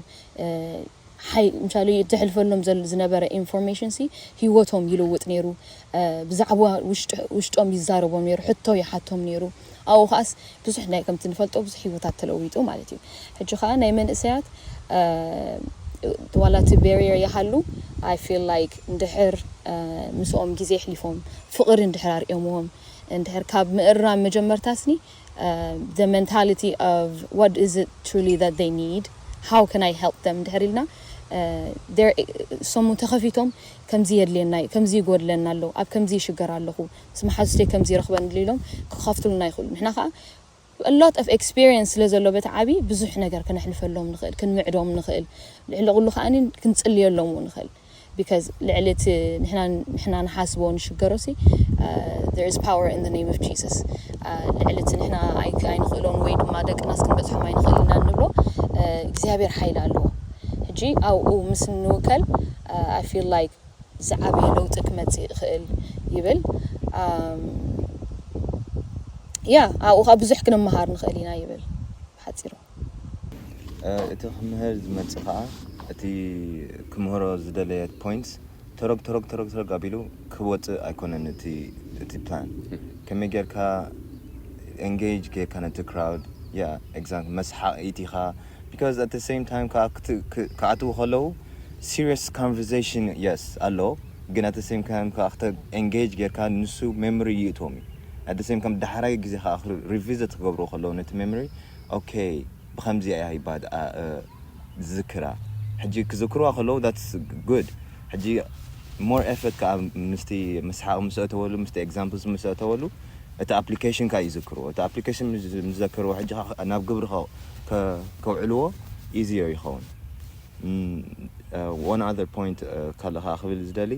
ሓይ ምሳሌ ዘሕልፈሎም ዝነበረ ኢንፎርሜሽን ሲ ህይወቶም ይልውጥ ነይሩ። ብዛዕባ ውሽጦም ይዛረቦም ነይሩ። ሕቶ ይሓቶም ነይሩ። ኣብኡ ከዓስ ብዙሕ ናይ ከምቲ ንፈልጦ ብዙሕ ህይወታት ተለዊጡ ማለት እዩ። ሕጂ ከዓ ናይ መንእሰያት ዋላ እቲ ቤሪየር ይሃሉ I feel like እንድሕር ምስኦም ግዜ ኣሕሊፎም ፍቕሪ እንድሕር ኣርእዮምዎም እንድሕር ካብ ምእራም መጀመርታ ስኒ the mentality of what is it truly that they need, how can I help them እንድሕር ኢልና እሶም ተኸፊቶም ከምዚ የድልየና እዩ ከምዚ ይጎድለና ኣሎ ኣብ ከምዚ ይሽገር ኣለኹ ምስ መሓዙተይ ከምዚ ይረኽበኒ ኢሎም ክኸፍትሉና ይኽእሉ። ንሕና ከዓ a lot of experience ስለ ዘሎ በቲ ዓቢ ብዙሕ ነገር ከነሕልፈሎም ንኽእል ክንምዕዶም ንኽእል ልዕሊ ኩሉ ከዓ ክንጽልየሎም እውን ንኽእል because ልዕሊ እቲ ንሕና ንሓስቦ ንሽገሮ ሲ there is power in the name of Jesus ልዕሊ እቲ ንሕና ኣይንኽእሎን ወይ ድማ ደቅናስ ክንበጽሖም ኣይንኽእል ኢና እንብሎ እግዚኣብሔር ሓይሊ ኣለዎ። ሕጂ ኣብኡ ምስ ንውከል I feel like ዝዓበየ ለውጢ ክመፅእ ይኽእል ይብል። ያ ኣብኡ ከዓ ብዙሕ ክንመሃር ንኽእል ኢና ይብል ብሓፂሩ። እቲ ክምህር ዝመፅእ ከዓ እቲ ክምህሮ ዝደለየ ፖይንትስ ተረግ ተረግ ተረግ ተረግ ኣቢሉ ክወፅእ ኣይኮነን እቲ እቲ ፕላን ከመይ ጌርካ ኤንጌጅ ጌርካ ነቲ ክራውድ ያ ኤግዛክት መስሓቕ ኢቲኻ because at the same time ክኣትዉ ከለዉ serious conversation yes ኣሎ ግን at the same time ከዓ ክተ engage ጌርካ ንሱ memory ይእትዎም እዩ at the same time ዳሕራይ ግዜ ከዓ revisit ክገብሩ ከለዉ ነቲ memory okay ብከምዚ እያ ይባል ዝዝክራ ሕጂ ክዝክርዋ ከለዉ that's good ሕጂ more effort ከዓ ምስቲ መስሓቕ ምስ ኣእተወሉ ምስቲ examples ምስ ኣእተወሉ እቲ application ከዓ ይዝክርዎ እቲ application ምስ ዘከርዎ ሕጂ ናብ ግብሪ ከውዕልዎ easier ይኸውን one other point ካልእ ከዓ ክብል ዝደሊ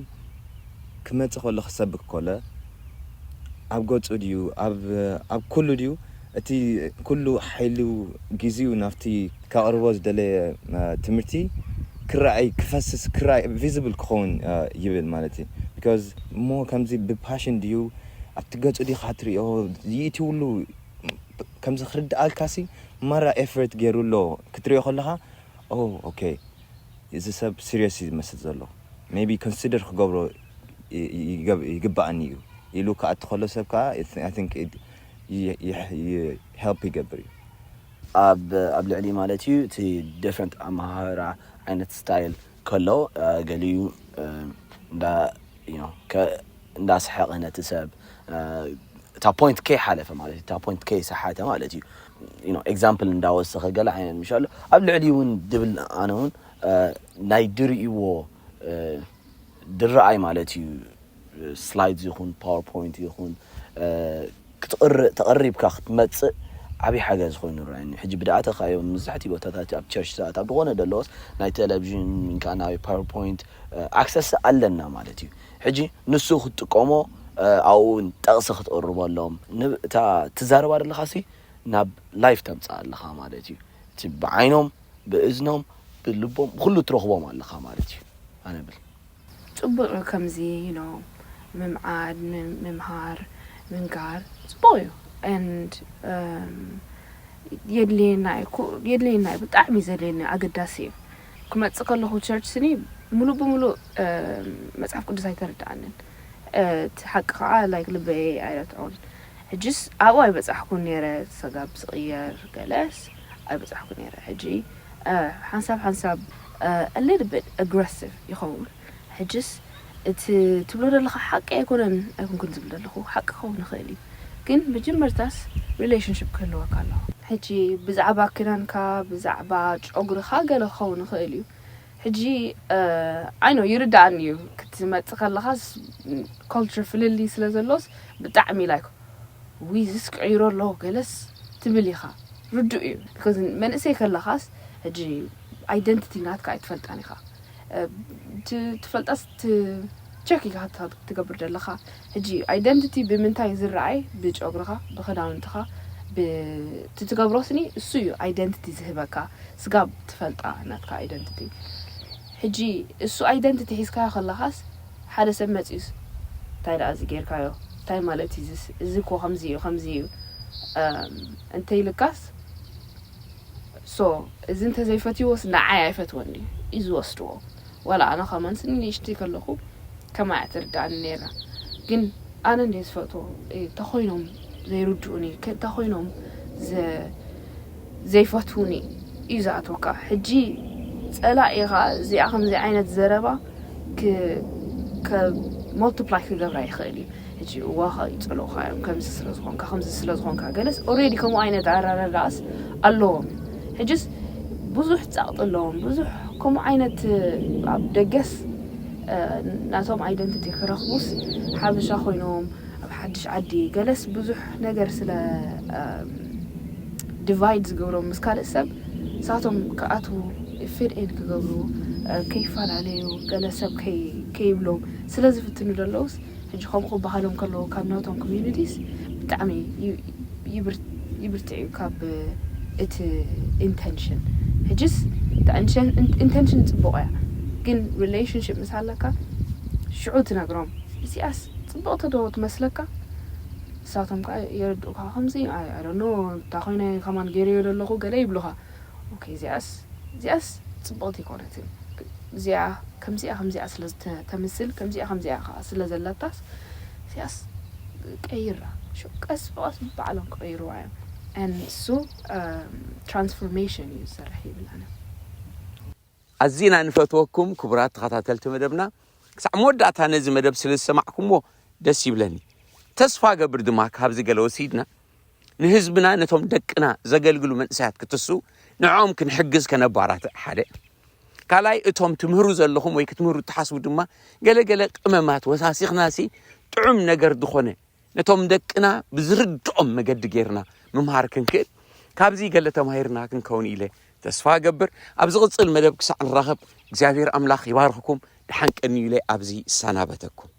ክመፅእ ከሎ ክሰብክ ከሎ ኣብ ገፁ ድዩ ኣብ ኩሉ ድዩ እቲ ኩሉ ሓይሉ ግዚኡ ናብቲ ከቕርቦ ዝደለየ ትምህርቲ ክረኣይ ክፈስስ ክረኣይ visible ክኸውን ይብል ማለት እዩ because more ከምዚ ብ passion ድዩ ኣብቲ ገፁ ድዩ ካትሪኦ ይእትውሉ ከምዚ ክርድኣልካ ሲ ማራ ኤፈርት ገይሩ ኣሎ ክትሪኦ ከለኻ፣ ኦ ኦኬ፣ እዚ ሰብ ሲሪየስ እዩ ዝመስል ዘሎ፣ ሜቢ ኮንሲደር ክገብሮ ይ- ይገብ- ይግባኣኒ እዩ ኢሉ ክኣቲ ከሎ ሰብ ከዓ ይ- ይ- ይ- ይ- ይ- ሄልፕ ይገብር እዩ። ኣብ ኣብ ልዕሊ ማለት እዩ እቲ ዲፍረንት ኣመሃህራ ዓይነት ስታይል ከሎ፣ ገሊኡ እንዳ እንዳስሐቐ ነቲ ሰብ እታ ፖይንት ከይሓለፈ ማለት እዩ። እታ ፖይንት ከይሰሓተ ማለት እዩ። ኤግዛምፕል እንዳወሰኸ ገለ ዓይነት ምሻሉ ኣብ ልዕሊ እውን ድብል ኣነ እውን ናይ ድርእይዎ ድረኣይ ማለት እዩ። ስላይድስ ይኹን ፓወርፖይንት ይኹን ክትቕርእ ተቐሪብካ ክትመፅእ ዓብዪ ሓገዝ ኮይኑ ረኣኒ። ሕጂ ብድኣተኻዮ መብዛሕትኡ ቦታታት ኣብ ቸርች ሰዓት ኣብ ዝኾነ ደለዎስ ናይ ቴሌቪዥን ኢንካ ናይ ፓወርፖይንት ኣክሰስ ኣለና ማለት እዩ። ሕጂ ንሱ ክትጥቀሞ ኣብኡ እውን ጠቕሲ ክትቕርበሎም እታ ትዛረባ ዘለኻ ሲ ናብ ላይፍ ተምፅእ ኣለኻ ማለት እዩ። እቲ ብዓይኖም ብእዝኖም ብልቦም ብኩሉ ትረኽቦም ኣለኻ ማለት እዩ። ኣነ ብል ፅቡቅ እዩ ከምዚ you know ምምዓድ ም- ምምሃር ምንጋር ፅቡቅ እዩ and um, የድልየና እዩ ኩ- የድልየና እዩ ብጣዕሚ ዘድልየና እዩ ኣገዳሲ እዩ ክመፅእ ከለኹ ቸርች ስኒ ሙሉእ ብሙሉእ um, መፅሓፍ ቅዱስ ኣይተረድኣንን እቲ ሓቂ ከዓ like ልበይ ኣይረትዖን ሕጅስ ኣብኡ ኣይበፃሕኩን ነይረ ሰጋብ ዝቕየር ገለስ ኣይበፃሕኩን ነይረ ሕጂ ሓንሳብ ሓንሳብ a little bit aggressive ይኸውን ሕጅስ እቲ ትብሎ ዘለኻ ሓቂ ኣይኮነን ኣይኮንኩን ዝብል ዘለኹ ሓቂ ክኸውን ይኽእል እዩ ግን መጀመርታስ relationship ክህልወካ ኣለዎ ሕጂ ብዛዕባ ክዳንካ ብዛዕባ ጨጉርኻ ገለ ክኸውን ይኽእል እዩ ሕጂ I know ይርዳኣኒ እዩ ክትመፅእ ከለኻስ culture ፍልልይ ስለ ዘሎስ ብጣዕሚ like ውይ እዚስ ክቕይሮ ኣለዎ ገለስ ትብል ኢኻ ርዱእ እዩ because መንእሰይ ከለኻስ ሕጂ identity ናትካ ኣይትፈልጣን ኢኻ እ፣ ት- ትፈልጣስ ት- check ኢኻ ት- ትገብር ዘለኻ ሕጂ identity ብምንታይ ዝረኣይ ብጨጉርኻ ብክዳውንትኻ ብ- እቲ ትገብሮ ስኒ እሱ እዩ identity ዝህበካ ስጋብ ትፈልጣ ናትካ identity ሕጂ እሱ identity ሒዝካዮ ከለኻስ ሓደ ሰብ መፂኡስ እንታይ ደኣ እዚ ጌርካዮ እንታይ ማለት እዩ እዚስ እዚ እኮ ከምዚ እዩ ከምዚ እዩ እም፣ እንተይልካስ so እዚ እንተዘይፈትይዎስ ንዓይ ኣይፈትወኒ እዩ ዝወስድዎ ዋላ ኣነ ከማን ስኒ ንእሽተይ ከለኹ ከማይ እያ ትርዳእኒ ነይራ ግን ኣነ እንደ ዝፈትዎ እ፣ እንተኾይኖም ዘይርድኡኒ ከ- እንተኾይኖም ዘ- ዘይፈትዉኒ እዩ ዝኣትወካ ሕጂ ፀላኢኻ እዚኣ ከምዚ ዓይነት ዘረባ ክ- ከ- ሞልቲፕላይ ክገብራ ይኽእል እዩ ሕጂ እዋኻ ይፀልኡኻ እዮም ከምዚ ስለ ዝኾንካ ከምዚ ስለ ዝኾንካ ገለስ ኦሬዲ ከምኡ ዓይነት ኣረዳዳኣስ ኣለዎም እዩ ሕጅስ ብዙሕ ፃቕጢ ኣለዎም ብዙሕ ከምኡ ዓይነት ኣብ ደገስ ናቶም ኣይደንቲቲ ክረኽቡስ ሓበሻ ኮይኖም ኣብ ሓድሽ ዓዲ ገለስ ብዙሕ ነገር ስለ ዲቫይድ ዝገብሮም ምስ ካልእ ሰብ ንሳቶም ክኣትዉ ፊድ ኤን ክገብሩ ከይፈላለዩ ገለ ሰብ ከይብሎም ስለ ዝፍትኑ ዘለውስ ሕጂ ከምኡ ክበሃሎም ከለዉ ካብ ናቶም ኮሚኒቲስ ብጣዕሚ ይብርትዕ እዩ ካብ እቲ ኢንተንሽን ሕጅስ ኢንተንሽን ፅቡቅ እያ ግን ሪሌሽንሽፕ ምስ ኣለካ ሽዑ ትነግሮም እዚኣስ ፅብቅቲ ዶ ትመስለካ ንሳቶም ከዓ የረድኡካ ከምዚ ኣይ ዶንት ኖ እንታ ኮይነ ከማን ገይረዮ ዘለኹ ገለ ይብሉካ ኦኬ እዚኣስ እዚኣስ ፅብቅቲ ኣይኮነትን እዚኣ ከምዚኣ ከምዚኣ ስለ ተምስል ከምዚኣ ከምዚኣ ከዓ ስለ ዘለታስ እዚኣስ ቀይራ ሽዑ ቀስ ብቀስ ባዕሎም ክቀይርዋ እዮም and እሱ transformation እዩ ዝሰርሕ ይብል ኣነ ኣዚና ንፈትወኩም ክቡራት ተኸታተልቲ መደብና ክሳዕ መወዳእታ ነዚ መደብ ስለ ዝሰማዕኩምዎ ደስ ይብለኒ ተስፋ ገብር ድማ ካብዚ ገለ ወሲድና ንህዝብና ነቶም ደቅና ዘገልግሉ መንእሰያት ክትስው ንዕኦም ክንሕግዝ ከነባራትዕ ሓደ ካልኣይ እቶም ትምህሩ ዘለኹም ወይ ክትምህሩ እትሓስቡ ድማ ገለገለ ቅመማት ወሳሲኽናሲ ጥዑም ነገር ዝኾነ ነቶም ደቅና ብዝርድኦም መገዲ ጌርና ምምሃር ክንክእል ካብዚ ገለ ተማሂርና ክንከውን ኢለ ተስፋ እገብር ኣብ ዝቕፅል መደብ ክሳዕ ንራኸብ እግዚኣብሔር ኣምላኽ ይባርኽኩም ደሓን ቀንዩ ኢለ ኣብዚ እሰናበተኩም